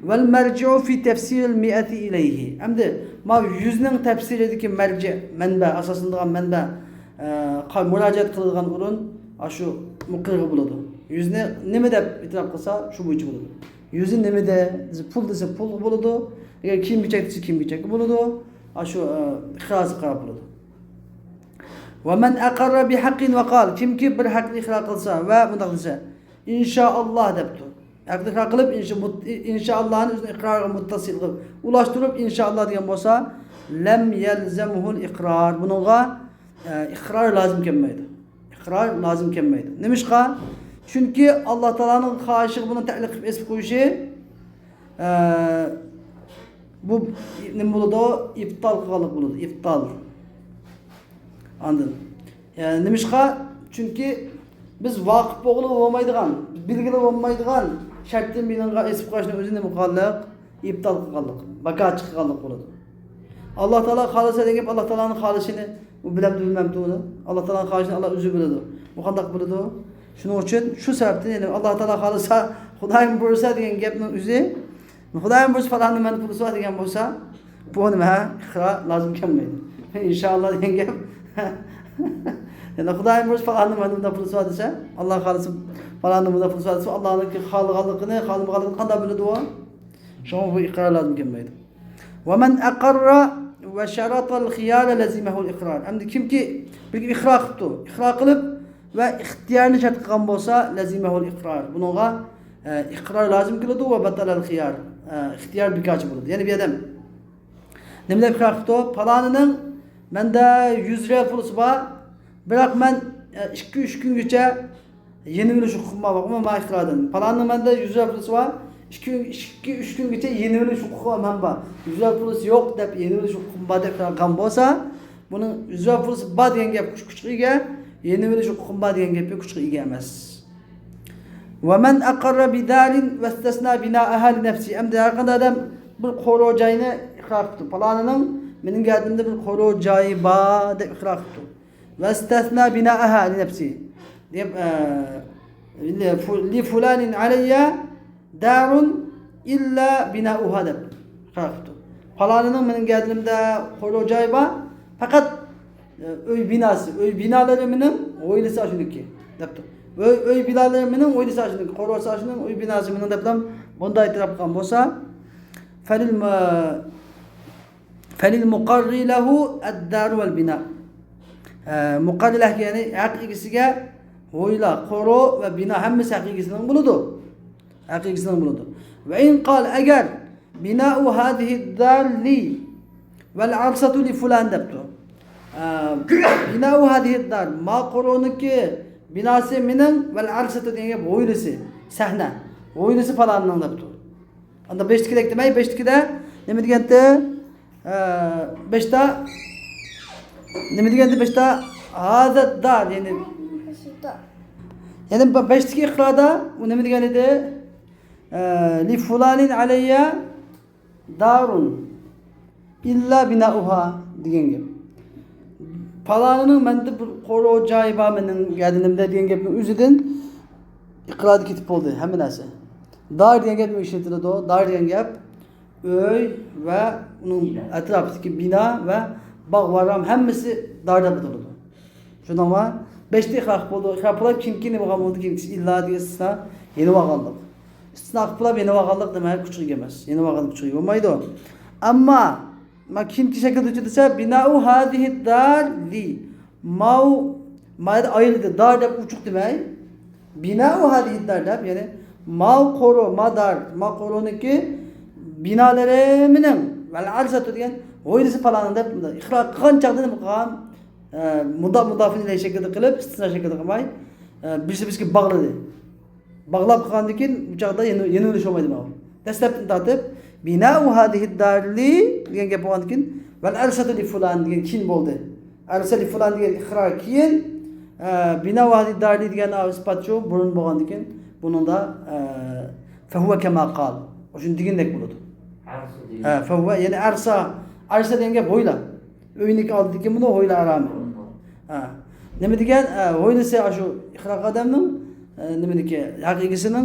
ۋەل مەرجىئۇ فى تەفسىرىل مىئەتى ئىلەيھى. ئەمدى ماۋۇ يۈزنىڭ تەپسىرىدىكى مەرجە، مەنبە، ئاساسلىنىدىغان مەنبە، ئە، قا-، مۇراجىئەت قىلىدىغان ئورۇن، ئاشۇ مۇقىرغا بولىدۇ. يۈزنى نېمە دەپ ئېتىراپ قىلسا، شۇ بويىچە بولىدۇ. يۈزى نېمىدە؟ دېسە، پۇل دېسە، پۇلغا بولىدۇ. ئەگەر كىيىم-كېچەك دېسە، كىيىم-كېچەككە بولىدۇ. ئاشۇ، ئە، ئىقرارىغا قاراپ بولىدۇ. ۋە مەن ئەقەررە بىھەققىن ۋە قال. كىمكى بىر ھەقنى ئىقرار قىلسا ۋە مۇنداق دېسە، ئىنشائاللا دەپتۇ. ھەقنى ئىقرار قىلىپ، ئىنشا-، مۇت-، ئىنشائاللانى ئۆزىنىڭ ئىقرارىغا مۇتتەسىل قىلىپ، ئۇلاشتۇرۇپ، ئىنشائاللا دېگەن بولسا، لەم يەلزەمھۇل ئىقرار. بۇنىڭغا، ئە، ئىقرار لازىم كەلمەيدۇ. ئىقرار لازىم كەلمەيدۇ. نېمىشقا؟ چۈنكى ئاللا تائالانىڭ خاھىشىغا بۇنى تەئلىق قىلىپ ئېسىپ قويۇشى، ئە، بۇ نېمە بولىدۇ؟ ئىپتال قىلغانلىق بولىدۇ. ئىپتال. ئاندىن، ئە، نېمىشقا؟ چۈنكى بىز ۋاقىپ بولغىلى بولمايدىغان، بىلگىلى بولمايدىغان شەرتتىن بىنىڭغا ئېسىپ قويۇشنىڭ ئۆزى نېمە قىلغانلىق؟ ئىپتال قىلغانلىق، باكا چىققانلىق بولىدۇ. ئاللا تائالا خالىسا دېگەن گەپ، ئاللا تائالانىڭ خالىشىنى ئۇ بىلەمدۇ، بىلمەمدۇ ئۇنى؟ ئاللا تائالانىڭ خالىشىنى ئاللا ئۆزى بىلىدۇ. بۇ قانداق بىلىدۇ؟ شۇنىڭ ئۈچۈن شۇ سەۋەبتىن، يەنى ئاللا تائالا خالىسا، خۇدايىم بۇيرۇسا دېگەن گەپنىڭ ئۆزى، خۇدايىم بۇيرۇسا پالاننىڭ مەندە پۇلى بار دېگەن بولسا، بۇ نېمە؟ ئىقرار لازىم كەلمەيدۇ. ئىنشائاللا دېگەن گەپ. يەنى خۇدايىم بۇيرۇسا پالاننىڭ مەندە پۇلى بار دېسە، ئاللا خالىسا پالاننىڭ مۇنداق پۇلى بار دېسە، ئاللانىڭكى خالىغانلىقىنى، خالىمىغانلىقىنى قانداق بىلىدۇ ئۇ؟ شۇڭا بۇ ئىقرار لازىم كەلمەيدۇ. ۋە مەن ئەقەررە ۋە شەرەتەل خىيارە لەزىمەھۇل ئىقرار. ئەمدى كىمكى بىر ئىقرار قىپتۇ، ئىقرار قىلىپ ۋە ئىختىيارنى شەرت قىلغان بولسا، لەزىمەھۇل ئىقرار. بۇنىڭغا، ئە، ئىقرار لازىم كېلىدۇ ۋە بەتەلەل خىيار. ئە، ئىختىيار بىكارچى بولىدۇ. يەنى بىر ئادەم نېمە دەپ ئىقرار قىپتۇ؟ پالانىنىڭ مەندە يۈز رىيال پۇلى بار، بىراق مەن، ئە، ئىككى، ئۈچ كۈنگىچە يېنىۋېلىش ھوقۇقۇم بار، ئەمما ماڭا ئىقراردىن. پالانىنىڭ مەندە يۈز رىيال پۇلى بار، ئىككى، ئىككى، ئۈچ كۈنگىچە يېنىۋېلىش ھوقۇقۇم ھەم بار. يۈز رىيال پۇلى يوق دەپ يېنىۋېلىش ھوقۇقۇم بار دەپ ئىقرار قىلغان بولسا، بۇنىڭ يۈز رىيال پۇلى بار دېگەن گەپ كۈچ-، كۈچكە ئىگە، يېنىۋېلىش ھوقۇقۇم بار دېگەن گەپكە كۈچكە ئىگە ئەمەس. ۋە مەن ئەقەررە بىدارىن ۋەستەسنا بىنائەھا لىنەفسى. ئەمدى ھەر قانداق ئادەم بىر قورۇ جاينى ئىقرار قىپتۇ. پالانىنىڭ مېنىڭ گەدىنىمدە بىر قورۇ جايى بار دەپ ئىقرار قىپتۇ. ۋەستەسنا بىنائەھا لىنەفسى دەپ، ئە، لىفۇلانىن ئەلەييە دارۇن ئىللا بىنائۇھا دەپ قاراپ قىپتۇ. پالانىنىڭ مېنىڭ گەدىنىمدە قورۇ جايى بار، پەقەت، ئە، ئۆي بىناسى، ئۆي بىنالىرى مېنىڭ، ھويلىسى ئاشۇنىڭكى دەپتۇ. ئۆي، ئۆي بىنالىرى مېنىڭ، ھويلىسى ئاشۇنىڭكى، قورۇسى ئاشۇنىڭ، ئۆي بىناسى مېنىڭ دەپلا بۇنداق ئېتىراپ قىلغان بولسا، فللم-، فللمقر له الدار والبناء. ئە، مۇقەررەگە، يەنى ھەق ئىگىسىگە ھويلا، قورۇ ۋە بىنا ھەممىسى ھەق ئىگىسىنىڭ بولىدۇ. ھەق ئىگىسىنىڭ بولىدۇ. وإن قال، ئەگەر بناء هذه الدار لي والعرسة لفلان دەپتۇ. ئە، بناء هذه الدار، ما قورۇنىڭكى بىناسى مېنىڭ، والعرسة دېگەن گەپ ھويلىسى، سەھنە، ھويلىسى پالاننىڭ دەپتۇ. ئاندا بەشتىكىدەك دېمەي، بەشتىكىدە نېمە دېگەنتى؟ ئە، بەشتا نېمە دېگەنتى؟ بەشتا هذا الدار، يەنى، يەنى بە-، بەشتىكى ئىقراردا ئۇ نېمە دېگەن ئىدى؟ ئە، لفلان علي دار إلا بناؤها دېگەن گەپ. پالانىنىڭ مەندە بىر قورۇ جايى بار مېنىڭ گەدىنىمدە دېگەن گەپنىڭ ئۆزىدىن ئىقراردا كېتىپ بولدى ھەممە نەرسە. دار دېگەن گەپ ئىشلىتىلىدۇ. دار دېگەن گەپ ئۆي ۋە ئۇنىڭ ئەتراپىدىكى بىنا ۋە باغ ۋارام ھەممىسى دار دەپ ئاتىلىدۇ. شۇنداقمۇ؟ بەشتە ئىقرار قىلىپ بولدى. ئىقرار قىلىپ كېيىن، كېيىن نېمە بولغان بولدى؟ كېيىنكىسى ئىللا دېگەن ئىستىسنا. يېنىۋالغانلىق. ئىستىسنا قىلىپ بولۇپ يېنىۋالغانلىق دېمەك كۈچىگە ئىگە ئەمەس. يېنىۋالغانلىق كۈچىگە ئىگە بولمايدۇ. ئەمما، ما كېيىنكى شەكىلدە ئۆتۈپ دېسە، بناء هذه الدار لي. ماۋ، ما يەردە ئايرىلدى. دار دەپ ئوچۇق دېمەي. بناء هذه الدار دەپ، يەنى ما قورۇ، ما دار، ما قورۇنىڭكى بىنالىرى مېنىڭ. والعرسة دېگەن ھويلىسى پالانىڭ دەپ ئىقرار قىلغان چاغدا نېمە قىلغان؟ ئە، مۇدا-، مۇداپىئە ئىلەيھى شەكلىدە قىلىپ، ئىستىسنا شەكلىدە قىلماي، ئە، بىرسى بىرسىگە باغلىدى. باغلاپ قىلغاندىن كېيىن بۇ چاغدا يېنىۋ-، يېنىۋېلىش بولمايدۇ ماۋۇ. دەسلەپتىن تارتىپ، بناء هذه الدار لي دېگەن گەپ بولغاندىن كېيىن، والعرسة لفلان دېگەن كېيىن بولدى. عرسة لفلان دېگەن ئىقرار كېيىن، ئە، بناء هذه الدار لي دېگەن ئىسپات شۇ، بۇرۇن بولغاندىن كېيىن بۇنىڭدا، ئە، فهو كما قال. شۇنى دېگەندەك بولىدۇ. ئەرسا دېگەن. ھە، فهو، يەنى ئەرسا. ئەرسا دېگەن گەپ ھويلا. ئۆينىڭكى ئالدىدىكى مۇنۇ ھويلا ئارامى. ھە. نېمە دېگەن؟ ئە، ھويلىسى ئاشۇ ئىقرار ئادەمنىڭ، ئە، نېمىنىڭكى، ھەق ئىگىسىنىڭ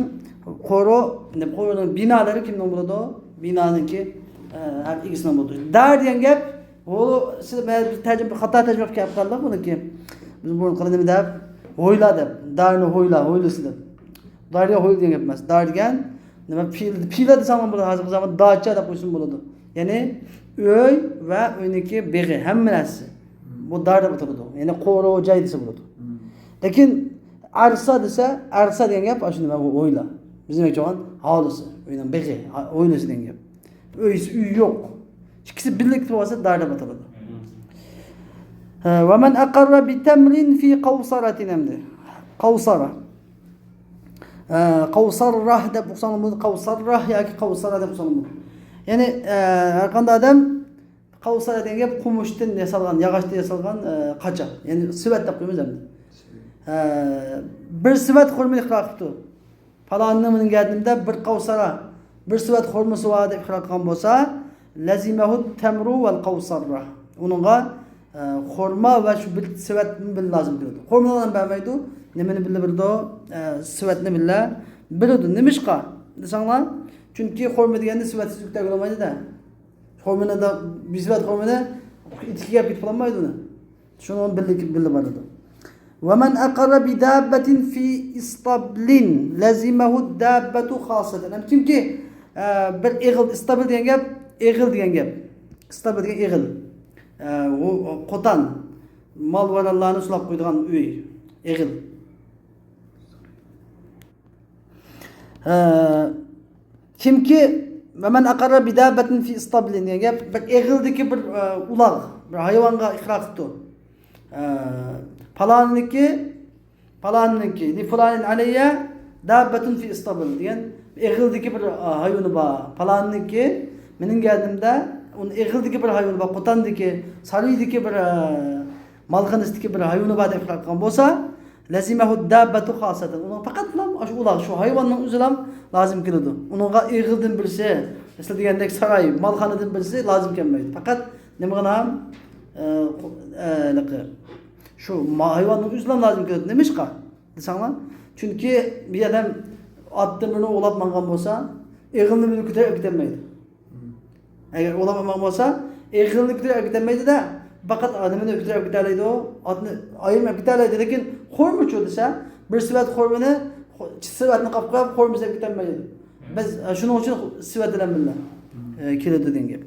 قورۇ، نېمە، قورۇنىڭ بىنالىرى كىمنىڭ بولىدۇ؟ بىنانىڭكى، ئە، ھەق ئىگىسىنىڭ بولىدۇ. دار دېگەن گەپ، ھو، سىز، مەن بىر تەرجىمە، خاتا تەرجىمە قىلىپ كەپ قالدۇق بۇنىڭكى. بىز بۇنى قىلىپ نېمە دەپ؟ ھويلا دەپ. دارنى ھويلا، ھويلىسى دەپ. دار دېگەن ھويلا دېگەن گەپ ئەمەس. دار دېگەن نېمە؟ پىل-، پىلا دېسەڭلار بولىدۇ. ھازىرقى زامان داچا دەپ قويسىمۇ بولىدۇ. يەنى ئۆي ۋە ئۆينىڭكى بېغى، ھەممە نەرسىسى. بۇ دار دەپ ئاتىلىدۇ. يەنى قورۇ جاي دېسە بولىدۇ. لېكىن ئەرسا دېسە، ئەرسا دېگەن گەپ ئاشۇ نېمە؟ ھويلا. بىزنىڭ ئېيتىدىغان ھالىسى. ئۆينىڭ بېغى، ھا-، ھويلىسى دېگەن گەپ. ئۆيسى، ئۆيى يوق. ئىككىسى بىللە كېتىپ قالسا دار دەپ ئاتىلىدۇ. ھە، ومن أقر بتمر في قوصرة ئەمدى. قوصرة. ھە، قوصرة دەپ ئوقۇساڭلار بولىدۇ، قوسرة ياكى قوسرة دەپ ئوقۇساڭلار بولىدۇ. يەنى، ھە، ھەر قانداق ئادەم قوسرة دېگەن گەپ قومۇشتىن ياسالغان، ياغاچتىن ياسالغان، ھە، قاچا. يەنى سېۋەت دەپ قويىمىز ئەمدى. ھە، بىر سېۋەت خورمىنى ئىقرار قىپتۇ. پالانىنىڭ مېنىڭ گەدىنىمدە بىر قوسرة، بىر سېۋەت خورمىسى بار دەپ ئىقرار قىلغان بولسا، لزمه التمر والقوسرة. ئۇنىڭغا، ئە، خورما ۋە شۇ بىر سېۋەتنى بىللە لازىم كېلىدۇ. خورمىنى بىللە بەرمەيدۇ، نېمىنى بىللە بېرىدۇ؟ ئە، سېۋەتنى بىللە بېرىدۇ. نېمىشقا دېسەڭلار، چۈنكى خورما دېگەننى سېۋەتسىز كۆتەرگىلى بولمايدۇ-دە. خورمىنى، بىر سېۋەت خورمىنى ئىتكە يەپ كېتىپ بولالمايدۇ ئۇنى. شۇنىڭ بىللە، بىللە بارىدۇ. ومن أقر بدابة في اسطبل لزمه الدابة خاصة. كىمكى، ئە، بىر ئېغىل، ئىستابىل دېگەن گەپ، ئېغىل دېگەن گەپ. ئىستابىل دېگەن ئېغىل. ئە، ئۇ، ئۇ قوتان، مال-ماراللارنى سولاپ قويىدىغان ئۆي، ئېغىل. ئە، كىمكى، ومن أقر بدابة في اسطبل دېگەن گەپ، بىر ئېغىلدىكى بىر، ئە، ئۇلاغ، بىر ھايۋانغا ئىقرار قىپتۇ. ئە، پالانىنىڭكى، پالانىنىڭكى، لفلان علي دابة في اسطبل دېگەن، ئېغىلدىكى بىر، ئە، ھايۋىنى بار. پالانىنىڭكى، مېنىڭ گەدىنىمدە ئۇنىڭ ئېغىلدىكى بىر ھايۋىنى بار، قوتاندىكى، سارىيىدىكى بىر، ئە، مالخانىسىدىكى بىر ھايۋىنى بار دەپ ئىقرار قىلغان بولسا، لزمه الدابة خاصة. ئۇنىڭغا پەقەتلا ئاشۇ ئۇلاغ، شۇ ھايۋاننىڭ ئۆزىلا لازىم كېلىدۇ. ئۇنىڭغا ئېغىلدىن بىرسى، سىلەر دېگەندەك ساراي، مالخانىدىن بىرسى لازىم كەلمەيدۇ. پەقەت نېمىغىنا، ئە، ئە، شۇ ما-، ھايۋاننىڭ ئۆزىلا لازىم كېلىدۇ. نېمىشقا دېسەڭلار، چۈنكى بىر ئادەم ئاتتىن بىرنى ئوغلاپ ماڭغان بولسا، ئېغىلنى بىللە كۆتۈرۈپ ئەكېتەلمەيدۇ. ئەگەر ئۇلار ئالماق بولسا، ئېغىلنى كۆتۈرۈپ ئەكېتەلمەيدۇ-دە. پەقەت نېمىنى كۆتۈرۈپ ئەكېتەلەيدۇ؟ ئاتنى ئايرىم ئەكېتەلەيدۇ. لېكىن خورمىچۇ دېسە، بىر سېۋەت خورمىنى، خو-، سېۋەتنى قاپقاپ خورما سېلىپ كېتەلمەيدۇ. بىز، ئە، شۇنىڭ ئۈچۈن سىفەت بىلەن بىللە، ئە، كېلىدۇ دېگەن گەپ.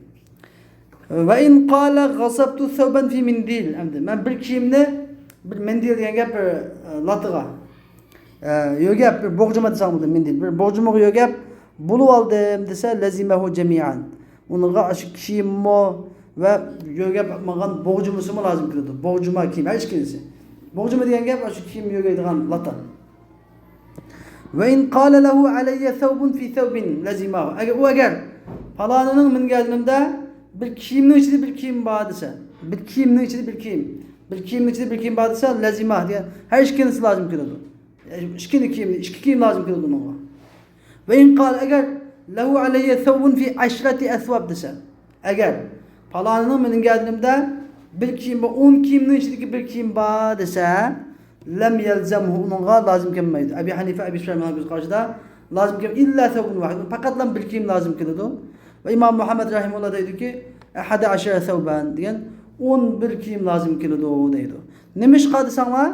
ۋە ئىن قالە غەسەبتۇ سەۋبەن فى مىندىل. ئەمدى مەن بىر كىيىمنى، بىر مىندىل دېگەن گەپ بىر، ئە، لاتىغا، ئە، يۆگەپ، بىر بوغجىما دېسەڭ بولىدۇ، مىندىل. بىر بوغجىمىغا يۆگەپ بولۇۋالدىم دېسە، لەزىمەھۇ جەمىئەن. ئۇنىڭغا ئاشۇ كىيىممۇ ۋە يۆگەپ ماڭغان بوغجىمىسىمۇ لازىم كېلىدۇ. بوغجىما كىيىم، ھەر ئىككىلىسى. بوغجىما دېگەن گەپ ئاشۇ كىيىم يۆگەيدىغان لاتا. ۋە ئىن قالە لەھۇ ئەلەييە سەۋبۇن فى سەۋبىن لەزىماھۇ. ئەگەر ئۇ، ئەگەر پالانىنىڭ مىنگەنلىرىمدە بىر كىيىمنىڭ ئىچىدە بىر كىيىم بار دېسە، بىر كىيىمنىڭ ئىچىدە بىر كىيىم، بىر كىيىمنىڭ ئىچىدە بىر كىيىم بار دېسە، لەزىماھ دېگەن ھەر ئىككىلىسى لازىم كېلىدۇ. ئىككىنى كىيىم، ئىككى كىيىم لازىم كېلىدۇ ئۇنىڭغا. ۋە ئىن قال، ئەگەر لەھۇ ئەلەييە سەۋبۇن فى ئەشرەتى ئەسۋاب دېسە، ئەگەر پالانىنىڭ مېنىڭ گەدىنىمدە بىر كىيىم بار، ئون كىيىمنىڭ ئىچىدىكى بىر كىيىم بار دېسە، لەم يەلزەمھۇ، ئۇنىڭغا لازىم كەلمەيدۇ. ئەبى ھەنىفە، ئەبى سۇفيان مەزھەبىنىڭ كۆز قارىشىدا لازىم كەلمەيدۇ. ئىللا سەۋبۇن ۋاھىد، پەقەتلا بىر كىيىم لازىم كېلىدۇ. ۋە ئىمام مۇھەممەد رەھىمۇللا دەيدۇكى، ئەھەدە ئەشرە سەۋبەن دېگەن ئون بىر كىيىم لازىم كېلىدۇ دەيدۇ. نېمىشقا دېسەڭلار،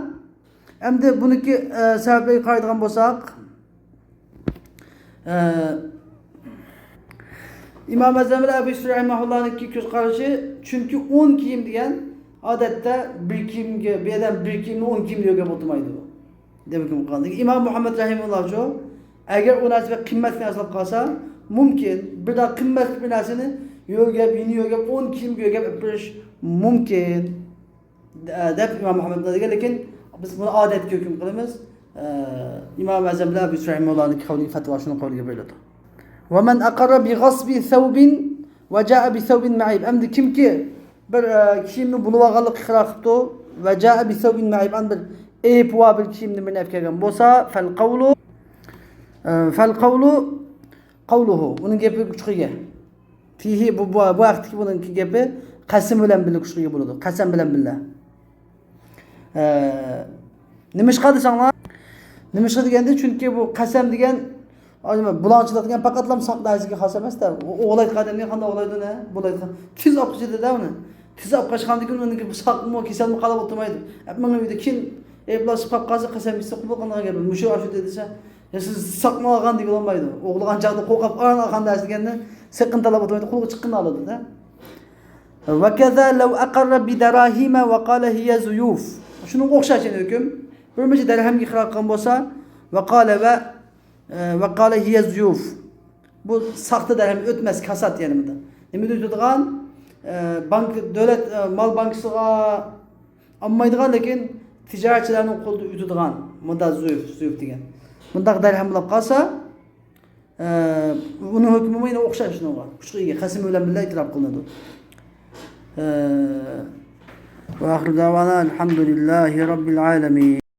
ئەمدى بۇنىكى، ئە، سەۋەبلىرىگە قارايدىغان بولساق، ئە، ئىمام ئەزەم بىلەن ئەبۇ يۈسۈپ رەھىمەھۇللانىڭكى كۆز قارىشى، چۈنكى ئون كىيىم دېگەن ئادەتتە بىر كىيىمگە، بىر ئادەم بىر كىيىمنى ئون كىيىمدە يۆگەپ ئولتۇرمايدۇ. دېمەك، ئىمام مۇھەممەد رەھىمەھۇللاچۇ، ئەگەر ئۇ نەرسە بىر قىممەتلىك نەرسە بولۇپ قالسا، مۇمكىن، بىر داق قىممەتلىك بىر نەرسىنى يۆگەپ، يېنى يۆگەپ، ئون كىيىمگە يۆگەپ ئېلىپ بېرىش مۇمكىن. دەپ ئىمام ئەھمەد دېگەن، لېكىن بىز بۇنى ئادەتكە ھۆكۈم قىلىمىز. ئە، ئىمام ئەزەم بىلەن ئەبۇ يۈسۈپ رەھىمەھۇللانىڭ قەۋلىگە، پەتۋاسىنىڭ قەۋلىگە بېرىلىدۇ. ۋە مەن ئەقەررە بى غەسبى سەۋبىن ۋە جائە بى سەۋبىن مەئىب. ئەمدى كىمكى بىر، ئە، كىيىمنى بۇلىۋالغانلىققا ئىقرار قىپتۇ ۋە جائە بى سەۋبىن مەئىب، ئەمدى بىر ئېيىبى بار بىر كىيىمنى بىرنى ئەپ كەلگەن بولسا، فەل قەۋلۇ، ئە، فەل قەۋلۇ قەۋلۇھۇ. ئۇنىڭ گېپى كۈچكە ئىگە. فىھى، بۇ، بۇ، بۇ ھەقتىكى بۇنىڭكى گېپى قەسەم بىلەن بىللە كۈچكە ئىگە بولىدۇ. قەسەم بىلەن بىللە. ئە، نېمىشقا دېسەڭلار؟ نېمىشقا دېگەندە، چۈنكى بۇ قەسەم دېگەن، بۇلاڭچىلىق دېگەن پەقەتلا ساق نەرسىگە خاس ئەمەس-دە. ئۇ ئوغلايدىغان ئادەمنى قانداق ئوغلايدۇ، نە؟ بۇلايدىغان. تېز ئاپ قېچىدۇ-دە ئۇنى. تېز ئاپ قاچقاندىن كېيىن ئۇنىڭكى بۇ ساقمۇ، كېسەلمۇ قالاپ ئولتۇرمايدۇ. ئەپ مېڭىۋىدى. كېيىن ئەيىبلەپ قاپ قالسا، قەسەم ئىچسە قوبۇل قىلىنغان گەپ. مۇشۇ ئاشۇ دېسە، يا سىز ساقمۇ ئالغان دېگىلى بولمايدۇ. ئوغلىغان چاغدا قورقۇپ ئاران ئالغان نەرسە دېگەندىن سېقىن تالاپ ئولتۇرمايدۇ، قولىغا چىققىنىنى ئالىدۇ-دە. ۋە كەزا لەۋ ئەقەررە بى دەراھىمە ۋە قالە ھىيە زۇيۇف. شۇنىڭغا ئوخشاش يەنە ھۆكۈم. بىر مۇنچە دەرھەمگە ئىقرار قىلغان بولسا، ۋە قالە ۋە، ئە، ۋە قالە ھىيە زۇيۇف. بۇ ساختا دەرھەم، ئۆتمەس، كاسات يەنە بۇندا. نېمىدە ئۆتىدىغان؟ ئە، بانك، دۆلەت، ئە، مال بانكىسىغا ئالمايدىغان، لېكىن تىجارەتچىلەرنىڭ قولىدا ئۆتىدىغان، مۇندا زۇيۇف، زۇيۇف دېگەن. مۇنداق دەرھەم بولۇپ قالسا، ئە، ئۇنىڭ ھۆكمىمۇ يەنە ئوخشاش شۇنىڭغا. كۈچكە ئىگە، قەسىمى بىلەن بىللە ئېتىراپ قىلىنىدۇ. ئە، ۋە ئاخىرۇ دەۋانا ئەلھەمدۇلىللاھى رەببىل ئالەمىن.